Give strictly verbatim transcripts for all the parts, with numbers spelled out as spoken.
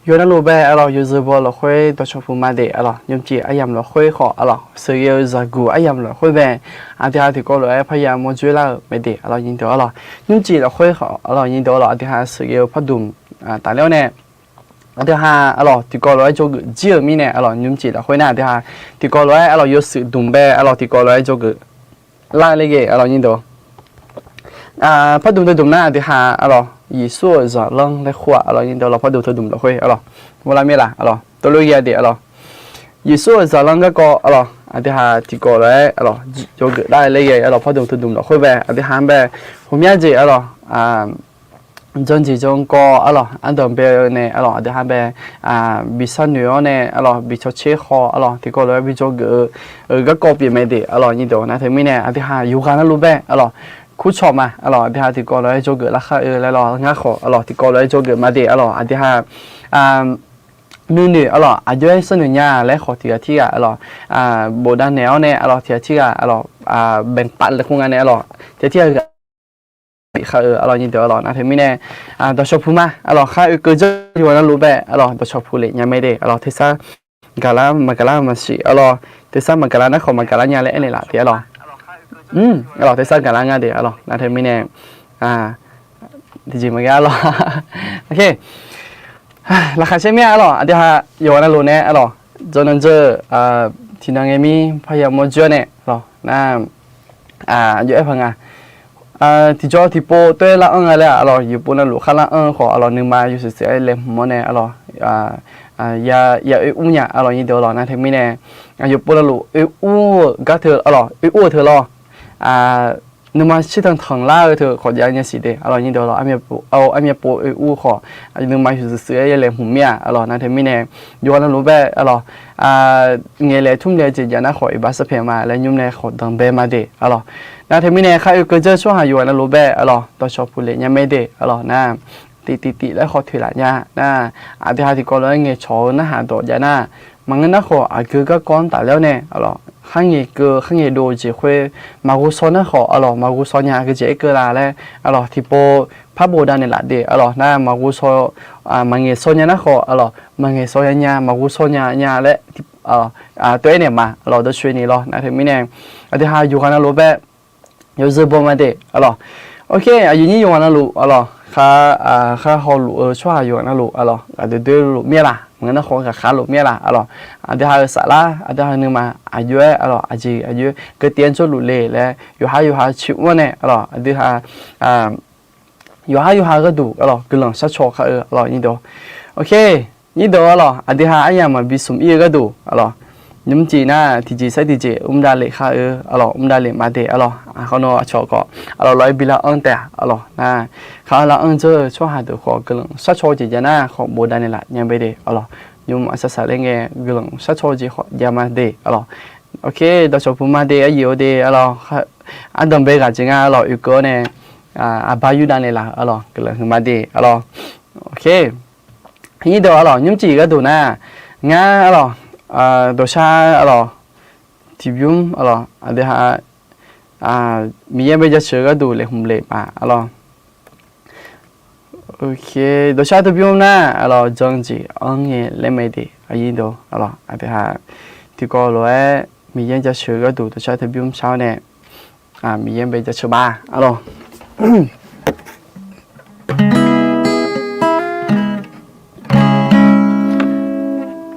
Yawqha navluf bae arlawq, yawzeu baw lafkhoer dawqcawq puq ma deq arlawq, nymrcif aryamq lafkhoer khawf arlawq, sheuqghae-eu zaqguq aryamq lafkhoer bae, aqdui ha tiqkawv lof-aer parya mawrjoer lar-euq mae deq arlawq, nyirdeuq arlawq. Nymrcif lafkhoer khawf arlawq, nyirdeuq arlawq, aqdui ha sheuqghae-eu pardmq tafler-awr nae, aqdui ha arlawq, tiqkawv lof-aer dzawgeuf jir-euq mirnae arlawq, nymrcif lafkhoer nar aqdui ha tiqkawv lof-aer arlawq, yawshuif dmq bae arlawq, tiqkawv lof-aer dzawgeuf lar ler ghae arlawq, nyirdeuq. Pardmq teudmq nar aqdui ha arlawq, Yeqsur-euq zaqlanr laer khawf-aq arlawq, nyirdeuq arlawq, pardmq teudmq lafkhoer arlawq, ghov lar mir laf arlawq, tawvlof ghae-a deq arlawq. Yeqsur-euq zaqlanr garkawv arlawq, aqdui ha tiqkawv lof-aer arlawq, dzawgeuf lar ler ghae arlawq, pardmq teudmq lafkhoer bae, aqdui ha bae, ghawqmya jeq arlawq, janjeq jankawv arlawq, ardanq bae-eu nae arlawq, aqdui ha bae, bi sharnoeq-awr nae arlawq, bi cawtser khaw arlawq, tiqkawv lof-aer bi dzawgeuf-eu, garkawv pyeuf mae deq arlawq, nyirdeuq. Nar teumirnae aqdui ha yawqghaq navluf bae arlawq, kurcawq ma arlawq, aqdui ha tiqkawv lof-aer dzawgeuf lar khar-eu laer lawr, ngar khawf arlawq, tiqkawv lof-aer dzawgeuf ma deq arlawq, aqdui ha nuinoeq arlawq, aqjox-aer sharnoeq nya laer khawf tiqghaq tirghaq arlawq, bofdav naeq-awr nae arlawq, tiqghaq tirghaq arlawq, baeqpav laeqkhof nga nae arlawq, tiqghaq tirghaq ghaq bif khar-eu arlawq, nyirdeuq arlawq. Nar teumirnae dawqcawq puq ma arlawq, khar oekeuv dzeur yawqghaq navluf bae arlawq, dawqcawq puq lef nya mae deq arlawq, tersar gaqlar maqgaqlar maqsiq arlawq, tersar maqgaqlar nar khawf maqgaqlar nya laer aernaeq laf taef arlawq. Arlawq, tersar gaqlar nga deq arlawq. Nar teumirnae tiqjeq maqghae arlawq. Laqkhaq caer mir-a arlawq, aqdui ha yawqghaq navluf nae arlawq, dzawrnan dzeur-eu tiqnan ngae mir parya mawrjoer-awr nae arlawq, nar aqjox-aer paq nga. Tiqjawr tiqpov tov-aer lar anr nga laer arlawq, yawqpov navluf khar lar anr-eu khawf arlawq, nuima yawshuif shuif-aer laeqhmq-awr nae arlawq, ya oe ur nya arlawq, nyirdeuq arlawq. Nar teumirnae yawqpov navluf oe ur-eu gar teu arlawq, oe ur-eu teu lawr, nuima shirtanq tanqlar-eu teu khawf jav nya siq deq arlawq, nyirdeuq arlawq. Armyav pov oe ur khawf, nuima yawshuif shuif-aer ya laeqhmq mir-a arlawq. Nar teumirnae yawqghaq navluf bae arlawq, ngaeqlaeq tmr laeq jeq jav nar khawf iqbax sarpyaeq ma laer nymr nae khawf danqbae ma deq arlawq. Nar teumirnae khar oekeuv dzeur tsawrhaq yawqghaq navluf bae arlawq, dawqcawq puq lef nya mae deq arlawq. Nar tiqtiq tiq laer khawf toeqlaf nya nar, aqdui ha tiqkawv lof-aer ngaeqcawq-eu narhaq dawq jav nar, maqngeur nar khawf aqgeu garkawv-anr tafler-awr nae arlawq, khar ngaeqkeuv khar ngaeqdov-eu jeq khoer maqghov shaw nar khawf arlawq, maqghov shaw nya geujeq aerkeuv la laer arlawq, tiqpov par bofdav naeqlaf deq arlawq. Nar maqghov shaw, maqngaeq shaw nya nar khawf arlawq, maqngaeq shaw nya nya maqghov shaw nya nya laer tov-aer naeq ma arlawq, dawrcoeni lawr. Nar teumirnae aqdui ha yawqghaq navluf bae yawzeu baw ma deq arlawq. Oke, aqyuif nyir yawqghaq navluf arlawq, khar, khar hawluf-eu tsawrhaq yawqghaq navluf arlawq, aqdui doerluf mir-a laq, maqngeur nar khawf ghaqkhar luf mir-a laq arlawq. Aqdui ha-euq saflar aqdui ha nuima aqjox-aer arlawq, aqjeq aqjox-aer geutiv-anr jawrluf le laer yawqha yawqha ciq mr-awr nae arlawq, aqdui ha yawqha yawqha gharduq arlawq guiqlanq sharcaw khar-eu arlawq, nyirdeuq. Oke, nyirdeuq arlawq, aqdui ha aryamq maqbi smq ir-eu gharduq arlawq, nymrcif nar tiqjeq sair tiqjeq mr davlef khar-eu arlawq, mr davlef ma deq arlawq. Aqkhawf nawr aqcawq khawf arlawq lawq-aer bi lar anr taef-a arlawq. Nar khar lar anr dzeur-eu tsawrhaq deuq khawf guiqlanq sharcaw-eu jeq jav nar khawf bofdav naeqlaf nya bae deq arlawq. Nymr aqsar saqler ngae guiqlanq sharcaw-eu jeq khawf jav ma deq arlawq. Oke, dawqcawq puq ma deq, aqyuif-eu deq arlawq, ardanqbae ghaq jeq nga arlawq, oekeuv-awr nae aqbar yurdav naeqlaf arlawq, guiqlanq huiqma deq arlawq. Oke, nyirdeuq arlawq, nymrcif gharduq nar, ngar arlawq, dawqshar arlawq, tiqbymr arlawq, aqdui ha Miqyaer bae jaceuq-eu gharduq laeqhmq lef ma arlawq. Oke, dawqshar teubymr nar arlawq, janjeq anr ngae laer mae deq, aqyuif deuq arlawq, aqdui ha tiqkawv lof-aer Miqyaer jaceuq-eu gharduq dawqshar teubymr shar-awr nae, Miqyaer bae jaceuq ma arlawq.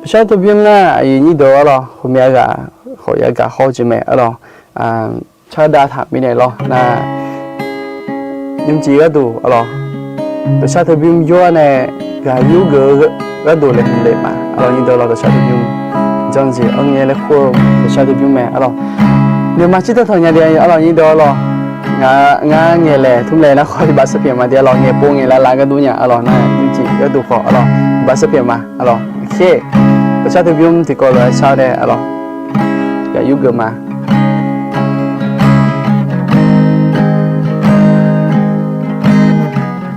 Dawqshar teubymr nar aqyuif nyir deuq arlawq, khoermyav ghaq khawf yagaq hawr-eu jeq mae arlawq. Cardav taq mirnae lawr nar, nymrcif gharduq arlawq, dawqshar teubymr yawr-awr nae ghaq yurgeuf-eu gharduq laeqhmq lef ma arlawq, nyir deuq arlawq, dawqshar teubymr. Janjeq anr ngae laer kur-eu dawqshar teubymr mae arlawq. Nuima shirtanq tanq nya de arlawq, nyir deuq arlawq. Ngar ngaeqlaeq tmr laeq nar khawf iqbax sarpyaeq ma de arlawq, ngaeqpov ngaeqlav lav gharduq nya arlawq nar, nymrcif gharduq khawf arlawq iqbax sarpyaeq ma arlawq. Oke, dawqshar teubymr tiqkawv lof-aer shar-awr nae arlawq, ghaq yurgeuf ma.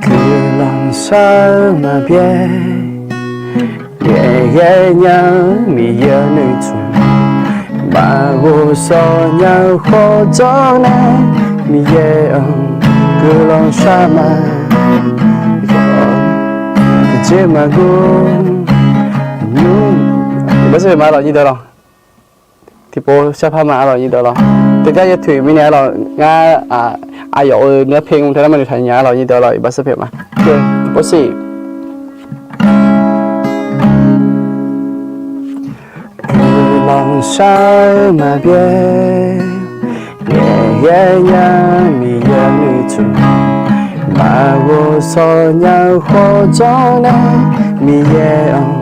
Guiqlanq shar-eu maqbyaer, yaeqghae nya-eu Miqyaer-eu noeqtmq, maqghovshaw nya-eu khawf jawr nae, Miqyaer-anr guiqlanq shar ma. Tiqjeq maqghof Iqbax sharpaeq ma, arlawq nyir deuq lawq. Tiqpov sharpar ma, arlawq nyir deuq lawq. Teugar yawtoeq mirnae arlawq, ngar aqyawf-euq narper mr teu nar ma noeqtaq nya, arlawq nyir deuq lawq. Iqbax sharpaeq ma. Tiqpov sharpaeq. Guiqlanq shar-eu maqbyaer, ngaeqghae nya Miqyaer nuitmq, maqghovshaw nya-eu khawf janr nae, Miqyaer-anr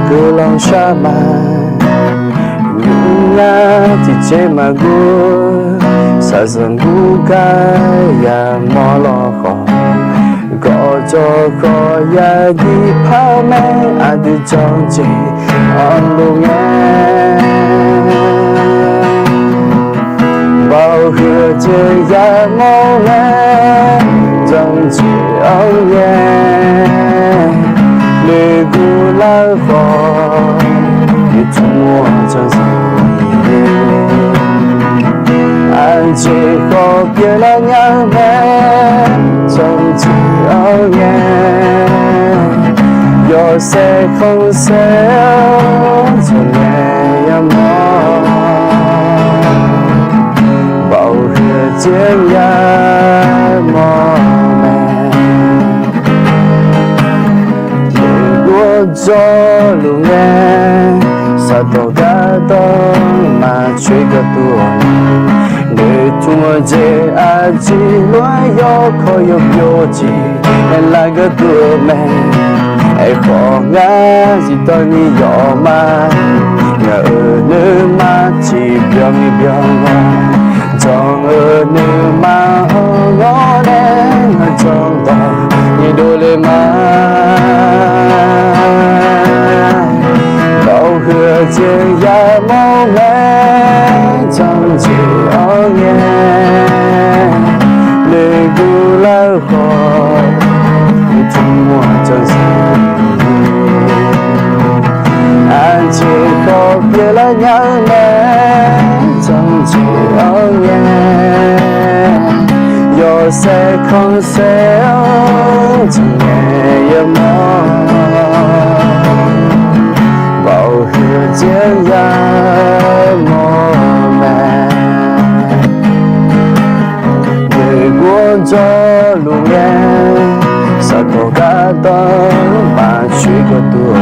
guiqlanq shar ma. Nymr ngar tiqjeq maqguv, shaqzanq guv gar yamawr lawr khawf, gawqjawq khawf yagir par mae, aqdui janrjeq-anr lof ngae. Baoq huiq-eu jeq yamawr mae, janrjeq-anr ngae. Noeqguv lar-eu khawf, noeqtmq-anr janrjeq-anr ngae. Aqjeq khawf pyeuflar nya-eu mae, janrjeq-anr ngae. Yawshaef khanqsaer-anr janrngae yamawr, baoq huiq-eu jeq yamawr mae. Noeqguv jawrluf ngae, shaqdawq gardanr maqcoeq gharduq, noeqtmq-eu jeq aqjeq lof-aer yawkawr yawbyov jeq aerlar gharduq mae. Aerkhawf ngar zifdan ni yawf ma, ngaq-euq nuima tiqbyan ni byan-awr, jan-eu nuima-anr ngawr nae, ngaq janrdawq ni dovle ma. Baoq huiq-eu jeq yamawr mae, janrjeq-anr ngae. Noeqguv lar-eu khawf, noeqtmq-anr janrjeq-anr ngae. Aqjeq khawf pyeuflar nya-eu mae, janrjeq-anr ngae. Yawshaef khanqsaer-anr janrngae yamawr, baoq huiq-eu jeq yamawr mae. Noeqguv jawrluf ngae, shaqdawq gardanr maqcoeq gharduq,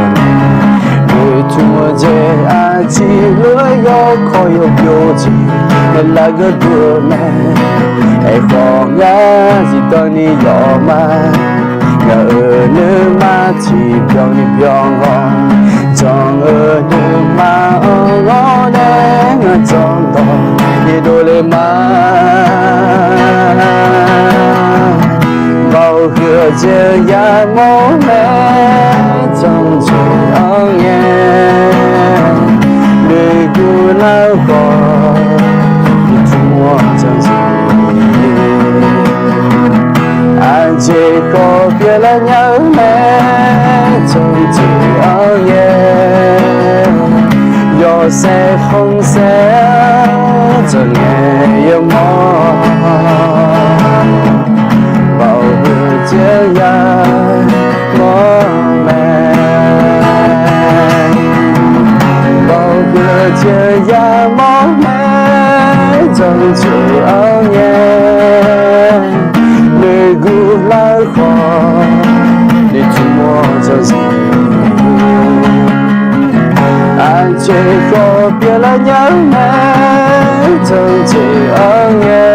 noeqtmq-eu jeq aqjeq lof-aer yawkawr yawbyov jeq aerlar gharduq mae. Aerkhawf ngar zifdan ni yawf ma, ngaq-euq nuima tiqbyan ni byan-awr, jan-eu nuima-anr ngawr nae, ngaq janrdawq ni dovle ma. Baoq huiq-eu jeq yamawr mae, janrjeq-anr ngae. Noeqguv lar-eu khawf, noeqtmq-anr janrjeq-anr ngae. Aqjeq khawf pyeuflar nya-eu mae, janrjeq-anr ngae. Yawshaef khanqsaer-anr janrngae yamawr, baoq huiq-eu jeq yamawr mae. Baoq huiq-eu jeq yamawr mae, janrjeq-anr ngae. Noeqguv lar-eu khawf, noeqtmq-anr janrjeq-anr ngae. Aqjeq khawf pyeuflar nya-eu mae, janrjeq-anr ngae.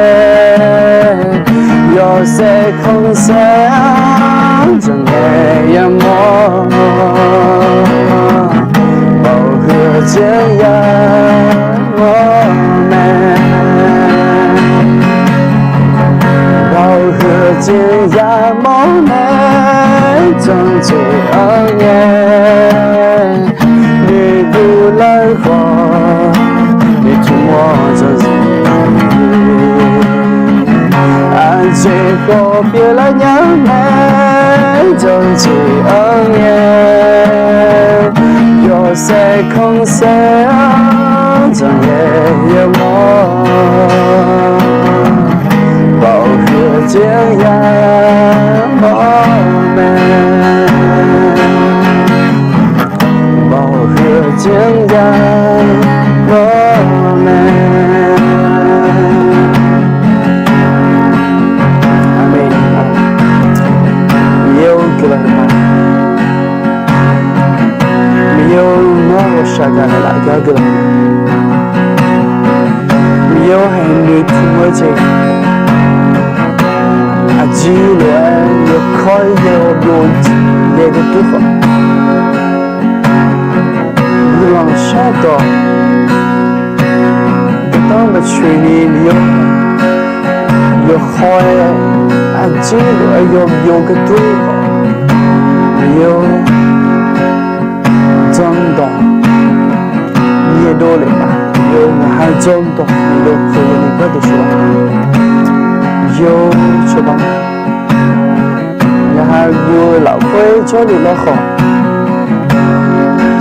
Yawshaef khanqsaer-anr janrngae yamawr, baoq huiq-eu jeq yamawr mae. Baoq huiq-eu jeq yamawr mae, janrjeq-anr ngae. Noeqguv lar-eu khawf, noeqtmq-anr janrjeq-anr ngae. Aqjeq khawf pyeuflar nya-eu mae, janrjeq-anr ngae. Yawshaef khanqsaer-anr janrngae yamawr, baoq huiq-eu jeq yamawr mae. Baoq huiq-eu jeq naeqlaf gar guiqlanq. Miqyaer-or, haeq noeqtmq-eu jeq aqjeq lof-aer yawkawr-aer ghae-awr byov-eu jeq ghae-eu dur khawf, guiqlanq shardawq dawqdanr maqcoeq ni Miqyaer-or, yawkawr-aer aqjeq lof-aer yawbyov ghae dur khawf, Miqyaer-or, jawrdawq yaerdov lef ma. Miqyaer-or, ngaq ha jawrdawq yaerdov keuv yawni gharduq shuf-a. Miqyaer-or, cawba ngaq ha guv-eu lafkhoer jawrluf lar khawf,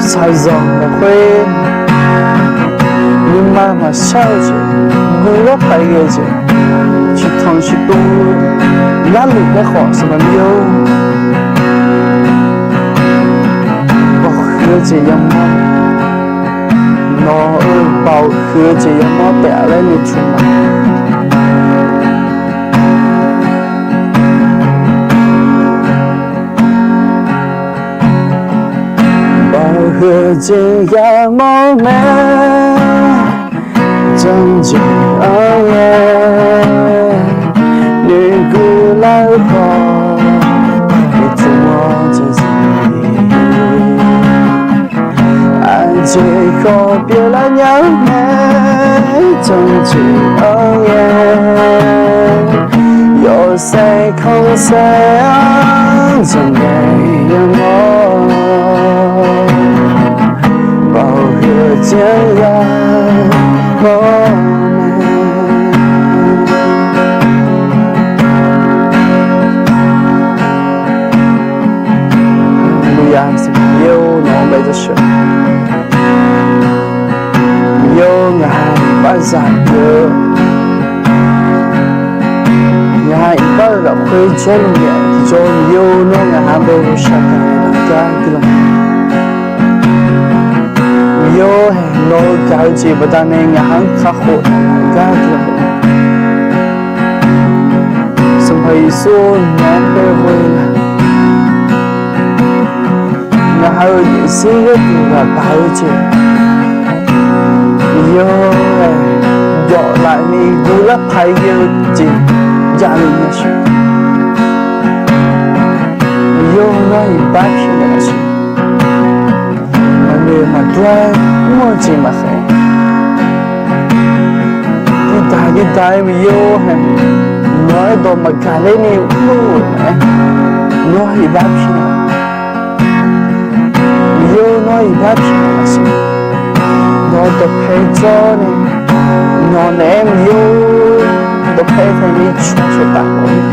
shaqzanq lafkhoer nuima maqshar-eu jeq, guv larpaq ghae-eu jeq, ciqtanq ciqtuv larluf lar khawf, Sanqpaq Miqyaer-or, bawqhuiq-eu jeq yamawr, nawq-euq bawqhuiq-eu jeq yamawr taef-a laer noeqtmq ma. Bawqhuiq-eu jeq yamawr mae, janrjeq-anr ghae noeqguv lar-eu khawf, noeqtmq-awr janrjeq aqjeq khawf pyeuflar nya-eu mae, janrjeq-anr ghae yawshaef khanqsaer-anr janrnaeq yamawr, bawqhuiq-eu jeq yamawr mae. Haleluya, Sanqpaq Miqyaer-or, nawq-anr bae jawrsheuq. Miqyaer-or, ngaq ha iqbaxzaq pyeuf-eu, ngaq ha iqbax-eu lafkhoer jawrluf naeq-eu tiqjawr, Miqyaer-or, nawr ngaq ha bae ghawqshaq gaq naeqlaf gar guiqlanq. Miqyaer-or, haeq nawq-eu gaq-eu jeq baqdanae ngaq ha-anr kakhof naeqlaf gar guiqlanq. Sanqpaq Yeqsur-or, nawq-anr bae ghoe-eu nar, ngaq ha-euq daefzir gharduq ghaq baq-eu jeq, Miqyaer-or, jawf laf ni guv larpaq ghae-eu jeq javluf nya sheuq. Miqyaer-or, nawr iqbax pyeuf naeqlaf siq. Maqnoeq maqdur-aer mr-eu jeq maqkhaer, diqdaq diqdaq-aer Miqyaer-or, haeq nawq-aer dawq maqgaq ler ni mr-eu mae, nawr iqbax pyeuf-a. Miqyaer-or, nawr iqbax pyeuf-a siq. Nawq-eu dawqpae jawr nae, nawq naeq-aer Miqyaer-or, dawqpae taef ni cawq cawq taf mawf-eu,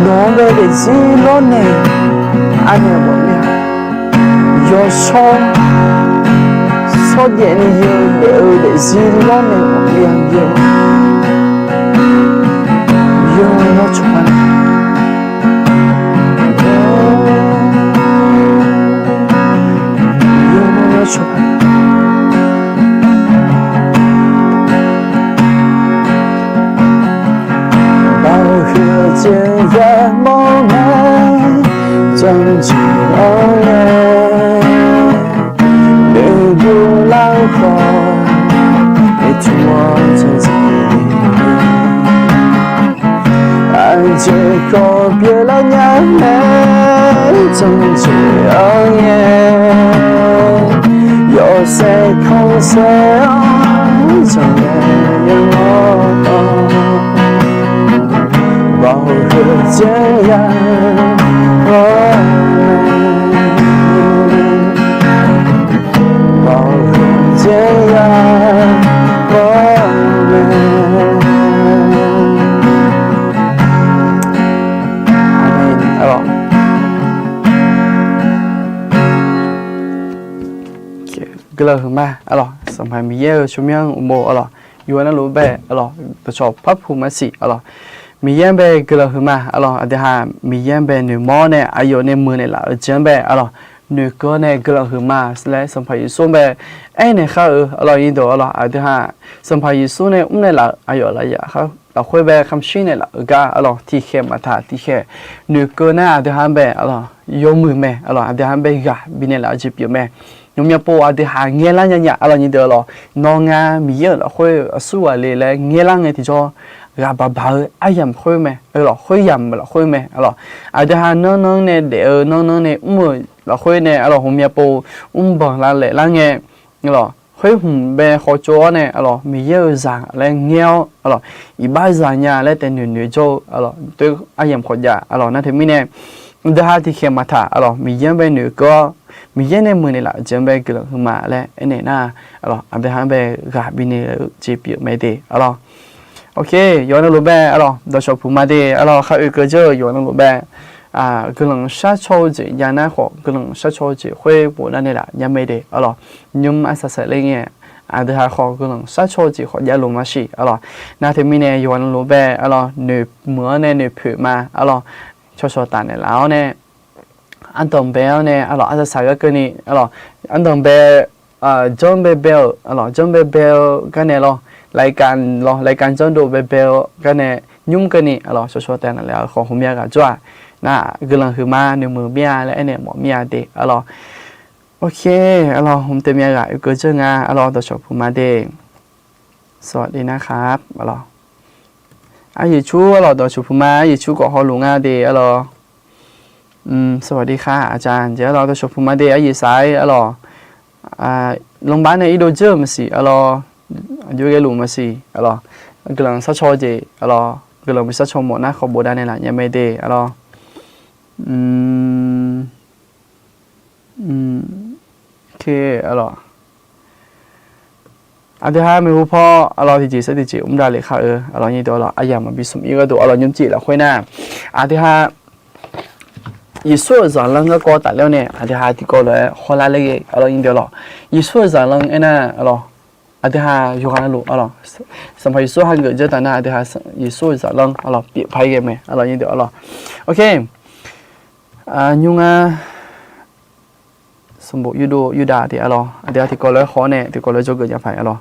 nawq-anr bae daefzir lawrnaeq anaeq mawf mir-a. Yawshawr shawrjaev ni yawdaef-eu daefzir lawrnaeq mawf mir-a Miqyaer-or. Miqyaer-or, nawr cawba nae, Miqyaer-or, nawr cawba nae. Bawqhuiq-eu jeq yamawr mae, janrjeq-anr ghae noeqguv lar-eu khawf, noeqtmq-awr janrjeq aqjeq khawf pyeuflar nya mae, janrjeq-anr ghae yawshaef khanqsaer-anr janrnaeq yamawr-awr, bawqhuiq-eu jeq yamawr mae, bawqhuiq-eu jeq yamawr mae. Aqmeq. Arlawq, guiqlanq huiqma arlawq. Sanqpaq Miqyaer-euq tsawrmyanr uqmov arlawq, yawqha navluf bae arlawq dawqcawq par puq maqsiq arlawq. Miqyaer-anr bae guiqlanq huiqma arlawq. Aqdui ha Miqyaer-anr bae noeqmawr nae aqyawf nae muiqnaeq laf-euq jeq-anr bae arlawq, noeqkeuv-awr nae guiqlanq huiqma laer Sanqpaq Yeqsur-anr bae aernaeq khar-eu arlawq. Irdawq arlawq, aqdui ha Sanqpaq Yeqsur nae mrnaeq laf-euq aqyawf lafyaq lafkhoer bae kamq shir naeq laf-euq gar arlawq, tiqkhaeq maqtaq tiqkhaeq noeqkeuv nar aqdui ha-anr bae arlawq yawmuiq mae arlawq. Aqdui ha-anr bae ghaq bifnaeq laf-eu jeq pyeuf mae. Ghawqmya pov aqdui haq ngaelar nya nya, aqlawq nyi deuq aqlawq, nawr ngar Miqyaer-euq lafkhoer aqsurghaq le laer ngaelar ngae tiqjawr, ghaq baq baq-eu aryamq khoer mae, aqlawq, khoeryamq lafkhoer mae, aqlawq. Aqdui haq nanrnan nae daef-eu, nanrnan nae mr-euq lafkhoer nae, aqlawq, ghawqmya pov mrbanq lavlaef lar ngae, aqlawq, khoer hmq bae khawf tsov-awr nae, aqlawq, Miqyaer-euq zaq laer ngaer-awr, aqlawq, iqbax zaq nya laer taef noeq noeq jawr-eu, aqlawq, doer aryamq khawf jav, aqlawq, nar teumirnae, aqdui haq tiqkhaeq maqtaq, aqlawq, Miqyaer-anr bae noeq keuv-awr, Miqyaer nae muiq naeqlaf-eu jeq-anr bae guiqlanq huiqma laer aernaeq nar, aqlawq, aqdui haq-anr bae ghaq bifnaeq-eu jeq pyeuf mae de, aqlawq. Ok, yawqha navluf bae, aqlawq, dawqshawq puq ma de, aqlawq, khar oe keuv jeur-eu yawqha navluf bae, guiqlanq sharcaw-eu jeq jav nar khawf, guiqlanq sharcaw-eu jeq khoer bof nar naeqlaf nya mae de, aqlawq. Nymr arsaq saqler ngae, aqdui haq khawf guiqlanq sharcaw-eu jeq khawf javluf maqsiq, aqlawq. Nar teumirnae yawqha navluf bae, aqlawq, noeqmuiq-anr nae noeqpoeq ma, aqlawq, cawshawq taf naeqlaf-awr nae, ardanq bae-awr nae, aqlawq, arsaq saq gar keuvni, aqlawq, ardanq bae, janr baebae-euq, aqlawq, janr baebae-eu gar nae lawr, laqkan lawr, laqkan janrdov baebae-eu gar nae, nymr keuvni, aqlawq, cawshawq taf naeqlaf-eu khawf ghawqmya ghaq jawr-aq, nar guiqlanq huiqma noeqmuiq mir-a laer aernaeq mawf mir-a de, aqlawq. Ok, aqlawq, hmq taef myav ghaq oekeuv jeur nga, aqlawq, dawqshawq puq ma de. สวัสดีนะครับ aqlawq. Aryeq cur, aqlawq, dawqshawq puq ma, aryeq cur khawf hawluf nga de, aqlawq. สวัสดีค่ะอาจารย์ jeq, aqlawq, dawqshawq puq ma de, aryeq saq-ir, aqlawq. Lanqbav nae irdov jeur-euq maqsiq, aqlawq. Aqjox ghaeluf maqsiq, aqlawq. Guiqlanq sharcaw jeq, aqlawq, guiqlanq bi sharcaw mawf nar khawf bofdav naeqlaf nya mae de, aqlawq. Aqdui haq maeqhu paw, aqlawq, tiqjeq sar tiqjeq mr davlef khar-eu, aqlawq, nyiq deuq, aqlawq, aqyamq maqbi smq-ir gharduq, aqlawq, nymrcif lafkhoer nar, aqdui haq Yeqsur-euq zaqlanr garkawv tafler-awr nae aqdui haq tiqkawv lof-aer hawlar ler ghae, aqlawq, nyiq deuq, aqlawq. Yeqsur-euq zaqlanr aernar, aqlawq, aqdui haq yawqghaq navluf, aqlawq, Sanqpaq Yeqsur hageuf jeur taf nar aqdui haq Yeqsur-euq zaqlanr, aqlawq, pyeuf paq-aer ghae mae, aqlawq, nyiq deuq, aqlawq. Ok. Nymr ngar sanqbof yurdov yurdav de, aqlawq, aqdui haq tiqkawv lof-aer haw-awr nae tiqkawv lof-aer jawrgeuf nya paq, aqlawq.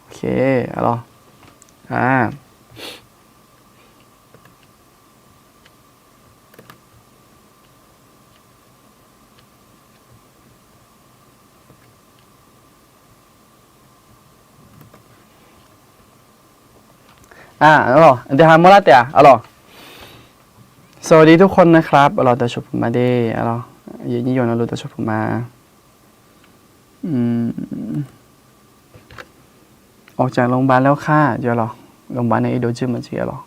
Ok, aqlawq. Aqlawq, aqdui haq mawrlar taef-a, aqlawq. สวัสดีทุกคนนะครับ aqlawq, dawqshawq puq ma de, aqlawq. Aqyuif nyir yawqha navluf dawqshawq puq ma. ออกจากโรงพยาบาลแล้วค่ะ jeq, aqlawq. Lanqbav nae irdov jeur maqsiq, aqlawq.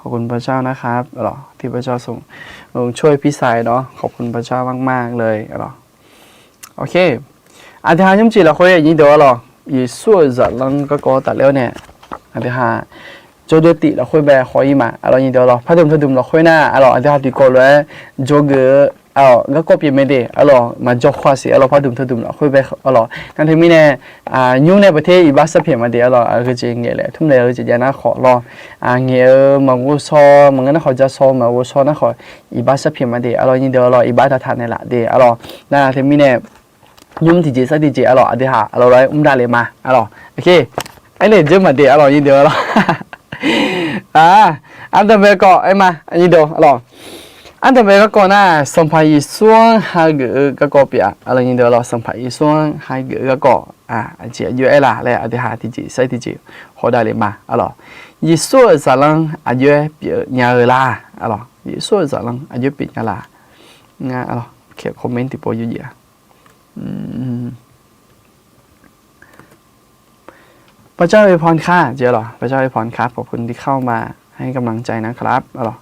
ขอบคุณพระเจ้านะครับ aqlawq, ที่พระเจ้าทรงช่วยพี่ชายเนาะ ขอบคุณพระเจ้ามากๆเลย aqlawq. Ok. Aqdui haq nymrcif lafkhoer, nyiq deuq, aqlawq, Yeqsur-euq zaqlanr garkawv tafler-awr nae aqdui haq jawrduv tif lafkhoer bae haw-ir ma, aqlawq, nyiq deuq, aqlawq. Pardmq tardmq lafkhoer nar, aqlawq, aqdui haq tiqkawv lof-aer jawrgeuf-eu, aqlawq, garkawv pyeuf mae de, aqlawq, maqjawr khawf siq, aqlawq, pardmq tardmq lafkhoer bae, aqlawq. Nar teumirnae, nymr nae baqter iqbax sarpyaeq ma de, aqlawq, aqgeu jeq ngaeq laef tmr laef-eu jeq jav nar khawf lawr, ngaeq-eu maqghov shaw, maqngeur nar khawf ja shaw, maqghov shaw nar khawf, iqbax sarpyaeq ma de, aqlawq, nyiq deuq, aqlawq, iqbax daqtaq naeqlaf de, aqlawq. Nar teumirnae nymr tiqjeq sar tiqjeq, aqlawq, aqdui haq, aqlawq, lof-aer mr davlef ma, aqlawq. Ok. Aernaeq jeur ma de, aqlawq, nyiq deuq, aqlawq. Ardanqbae kawv aer ma, nyiq deuq, aqlawq. Ardanqbae garkawv nar, Sanqpaq Yeqsur-anr hageuf-eu garkawv pyeuf-a, aqlawq, nyiq deuq, aqlawq. Sanqpaq Yeqsur-anr hageuf-eu garkawv, aqjeq aqjox-aer la laer aqdui haq tiqjeq sar tiqjeq haw davlef ma, aqlawq. Yeqsur-euq zaqlanr aqjox-aer pyeuf nya-eu la, aqlawq. Yeqsur-euq zaqlanr aqjox pyeuf nya la. Ngar, aqlawq, comment tiqpov yawjeq-a. พระเจ้าอวยพรค่ะ jeq, aqlawq, พระเจ้าอวยพรครับ ขอบคุณที่เข้ามาให้กำลังใจนะครับ aqlawq.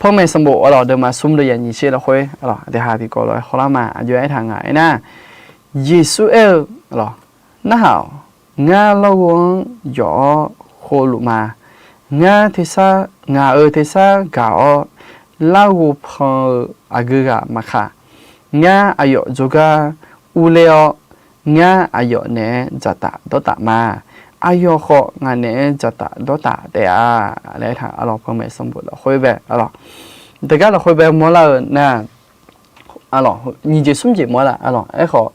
พ่อแม่ sanqbof, aqlawq, deuvma smr deuv yaf nyiq tser lafkhoer, aqlawq, aqdui haq tiqkawv lof-aer hawlar ma, aqjox-aer aertaq nga aernar, Yeqsur aer-eu, aqlawq, narhaq-awq, ngar larghov-anr yawf-awr khovluf ma. Ngar tersar, ngaq-euq tersar gaq-awr larghov pan-eu aqgeu ghaq maqkaq, ngar aqyawf jawrgar urler-awr, ngar aqyawf naeq-aer dzaqtaf dawrtaf ma. Aqyawf khawf ngaq naeq-aer dzaqtaf dawrtaf taef-a laer aertaq, aqlawq, พ่อแม่ sanqbof lafkhoer bae, aqlawq, deugar lafkhoer bae mawrlar-eu nar, Arlawq, nyiq jeq smr jeq mawf-aer laf, arlawq, aerkhawf,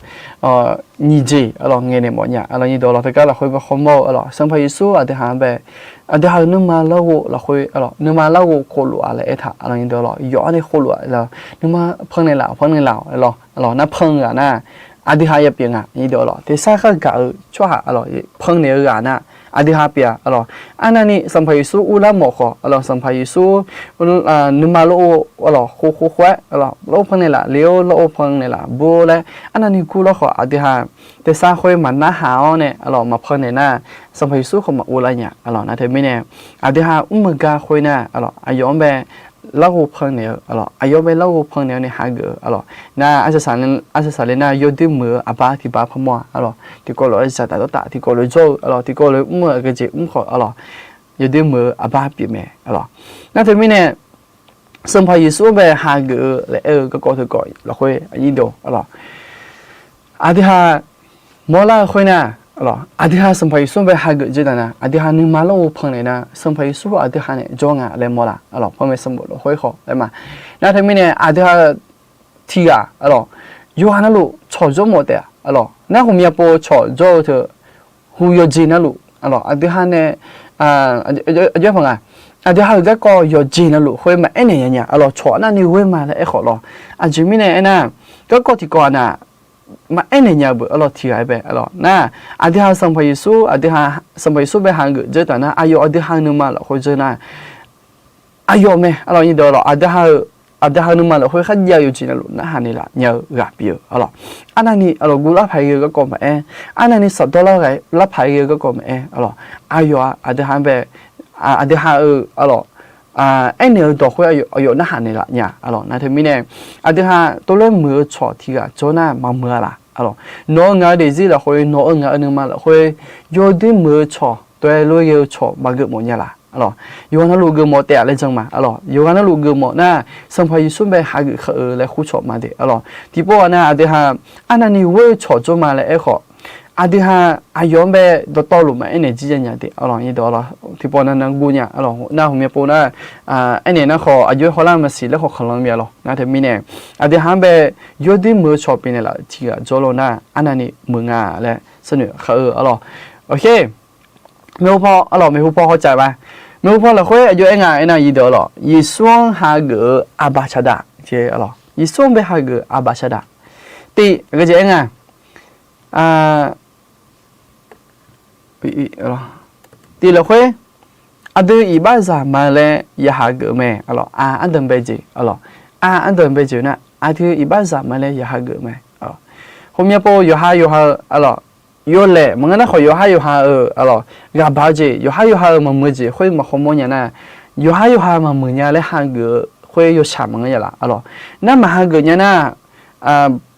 nyiq jeq, arlawq, ngaeqnaeq mawf nya, arlawq, nyiq dawq lawq teugar lafkhoer bae khawr mawr-eu, arlawq, Sanqpaq Yeqsur aqdui ha-anr bae, aqdui ha-euq nuima larghov lafkhoer, arlawq, nuima larghov khofluf-a laer aertaq, arlawq, nyiq dawq lawq, yawf-anr nae khofluf-a, arlawq, nuima pannaeq laf-awq, pannaeq laf-awq, arlawq, arlawq, nar pan-eu ghaq nar, aqdui ha yaw pyeuf nga, nyiq dawq lawq, tersar khargaq tsawrhaq, arlawq, pannaeq-eu ghaq nar, aqdui ha pyeuf-a, arlawq, arnavni Sanqpaq Yeqsur uvlanr mawf khawf, arlawq, Sanqpaq Yeqsur nuima larghov, arlawq, khov khov khov-aer, arlawq, larghov pannaeq laf, le-or larghov pannaeq laf bur laer arnavni gur lawr khawf, aqdui ha tersar khoer maqnarhaq-awr nae, arlawq, maqpannaeq nar, Sanqpaq Yeqsur khawf maquvlar nya, arlawq, nar teumirnae, aqdui ha mr-eu gar khoer nar, arlawq, aqyawf-anr bae larghov pannaeq-eu, arlawq, aqyawf-anr bae larghov pannaeq-awr nae hageuf-eu, arlawq, nar arsaq saqle nar yawdoer muiq-eu aqbar tiqbar parmawr-a, arlawq, tiqkawv lof-aer zaqtaf dawrtaf tiqkawv lof-aer jawr-eu, arlawq, tiqkawv lof-aer mr-eu aqgeujeq mr khawf, arlawq, yawdoer muiq-eu aqbar pyeuf mae, arlawq, nar teumirnae, Sanqpaq Yeqsur-anr bae hageuf-eu laer aer-eu garkawv teukawv lafkhoer aqnyir deuq, arlawq, aqdui ha mawrlar-eu khoer nar, arlawq, aqdui ha Sanqpaq Yeqsur-anr bae hageuf jir taf nar, aqdui ha nuima larghov pannaeq nar, Sanqpaq Yeqsur aqdui ha nae jawr nga laer mawrlar, arlawq, panmaeq sanqbof lafkhoer khawf laer ma. Nar teumirnae aqdui ha tiqghaq, arlawq, yawqghaq navluf cawq jawr mawf taef-a, arlawq, nar ghawqmya pov cawq jawr-eu teu, hu yawqjeq navluf, arlawq, aqdui ha nae, aqjox-aer paq nga, aqdui ha-euq garkawv yawqjeq navluf khoer maqaer naeq nya nya, arlawq, cawq arnavni ghoer ma laer aerkhawf lawr, aqjeq mirnae aernar, garkawv tiqkawv-aq nar, maqaer naeq nya beuq, arlawq, tiqghaq-aer bae, arlawq, nar, aqdui ha Sanqpaq Yeqsur, aqdui ha Sanqpaq Yeqsur bae hageuf dzeur taf nar, aqyawf aqdui ha nuima lafkhoer dzeur nar, aqyawf mae, arlawq, nyiq dawq lawq, aqdui ha-eu, aqdui ha-eu nuima lafkhoer kharjav-eu yawqjeq navluf narhaq naeqlaf nya-eu ghaq pyeuf-eu, arlawq, arnavni, arlawq, guvlar paq-aer ghae-eu garkawv maqaer, arnavni safdawr lar paq-aer ghae-eu garkawv maqaer, arlawq, aqyawf-aq aqdui ha-anr bae, aqdui ha-eu, arlawq, aernaeq-eu dawq khoer aqyawf narhaq naeqlaf nya, arlawq, nar teumirnae, aqdui ha tov lof-aer muiq-eu cawq tiqghaq jawr nar maqmuiq-a laf, arlawq, nawq-eu ngaq-eu daefzir lafkhoer, nawq-eu ngaq-eu nuima lafkhoer, yawdoer muiq-eu cawq, dawq-aer lof-aer ghae-eu cawq maqgeuf mawf nya laf, arlawq, yawqghaq navluf geufmawf taef-a laer jan ma, arlawq, yawqghaq navluf geufmawf nar, Sanqpaq Yeqsur bae hageuf khaeq-eu laer khoer cawq ma de, arlawq, tiqpov-aq nar, aqdui ha arnavni ghoer-eu cawq jawr ma laer aerkhawf, aqdui ha aqyawf-anr bae dawqtawvluf maqaer naeq jir ya nya de, arlawq, nyiq dawq lawq, tiqpov nar nar guv nya, arlawq, nar ghawqmya pov nar, aernaeq nar khawf aqjox-aer hawlar maqsiq laer khawf khanqlanr mya lawq, nar teumirnae, aqdui ha-anr bae yawdoer muiq-eu cawq pyeufnaeq laf-euq tiqghaq jawr lawr nar, arnavni muiq nga laer sharnoeq khaeq-eu, arlawq, oke. Maeqhu paw, arlawq, maeqhu paw hawcav ma. Maeqhu paw lafkhoer aqjox-aer nga aernar, nyiq dawq lawq, Yeqsur-anr hageuf-eu aqbaq saqdaq, arlawq, Yeqsur-anr bae hageuf-eu aqbaq saqdaq. Tiq, aqgeujeq aer nga, tiq lafkhoer, aqdui iqbaxzaq ma laer ya hageuf mae, arlawq, a ardanq bae jeq, arlawq, a ardanq bae jeq nar, aqdui iqbaxzaq ma laer ya hageuf mae, arlawq. Ghawqmya pov yawqha yawqha-eu, arlawq, yawlaeq maqngeur nar khawf, yawqha yawqha-euq, arlawq, ghaqbaq-eu jeq, yawqha yawqha-euq maqmuiq-eu jeq khoer maqkhawr mawr nya nar, yawqha yawqha maqmuiq nya laer hageuf-eu khoer yawshaq maqngeur nya laf, arlawq. Nar maq hageuf nya nar,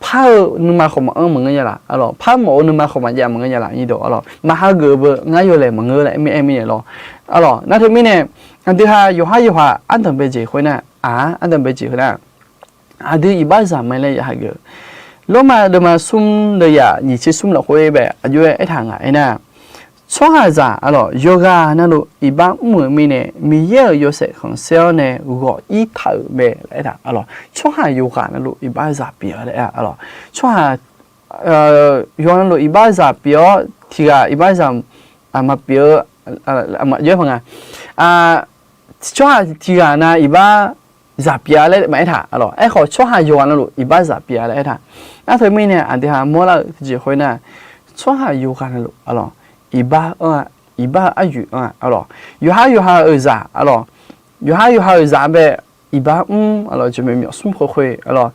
par-eu nuima khawf maqanr maqngeur nya laf, arlawq, par mawf-eu nuima khawf maqjav maqngeur nya laf, nyiq dawq, arlawq, maq hageuf beu ngar yawlaeq maqngeur laer aer mirnae lawr, arlawq, nar teumirnae, aqdui ha yawqha yawqha ardanq bae jeq khoer nar, aq, ardanq bae jeq khoer nar, aqdui iqbaxzaq ma laer ya hageuf-eu. Lormav deuvma smr deuvyaq nyiq tser smr lafkhoer bae aqjox-aer aertaq nga aernar, tsawrhaqzaq, arlawq, yawqghaq navluf iqbax mr-euq mirnae, Miqyaer-euq yawshaef khanqsaer-awr nae ghawq ir taq-euq mae laer aertaq, arlawq, tsawrhaq yawqghaq navluf iqbaxzaq pyeuf-a laer aer, arlawq, tsawrhaq yawqghaq navluf iqbaxzaq pyeuf-awr tiqghaq iqbaxzaq maqpyeuf-eu, aqjox-aer paq nga, tsawrhaq tiqghaq nav iqbaxzaq pyeuf-a laer maqaer taq, arlawq, aerkhawf tsawrhaq yawqghaq navluf iqbaxzaq pyeuf-a laer aer taq. Nar teumirnae aqdui ha mawrlar-euq tiqjeq khoer nar, tsawrhaq yawqghaq navluf, arlawq, iqbax anr-a, iqbax-eu aryoeq anr-a, arlawq, yawqha yawqha-euq zaq, arlawq, yawqha yawqha-euq zaq bae iqbax mr, arlawq, jeq maeq myawf smr khoer khoer, arlawq,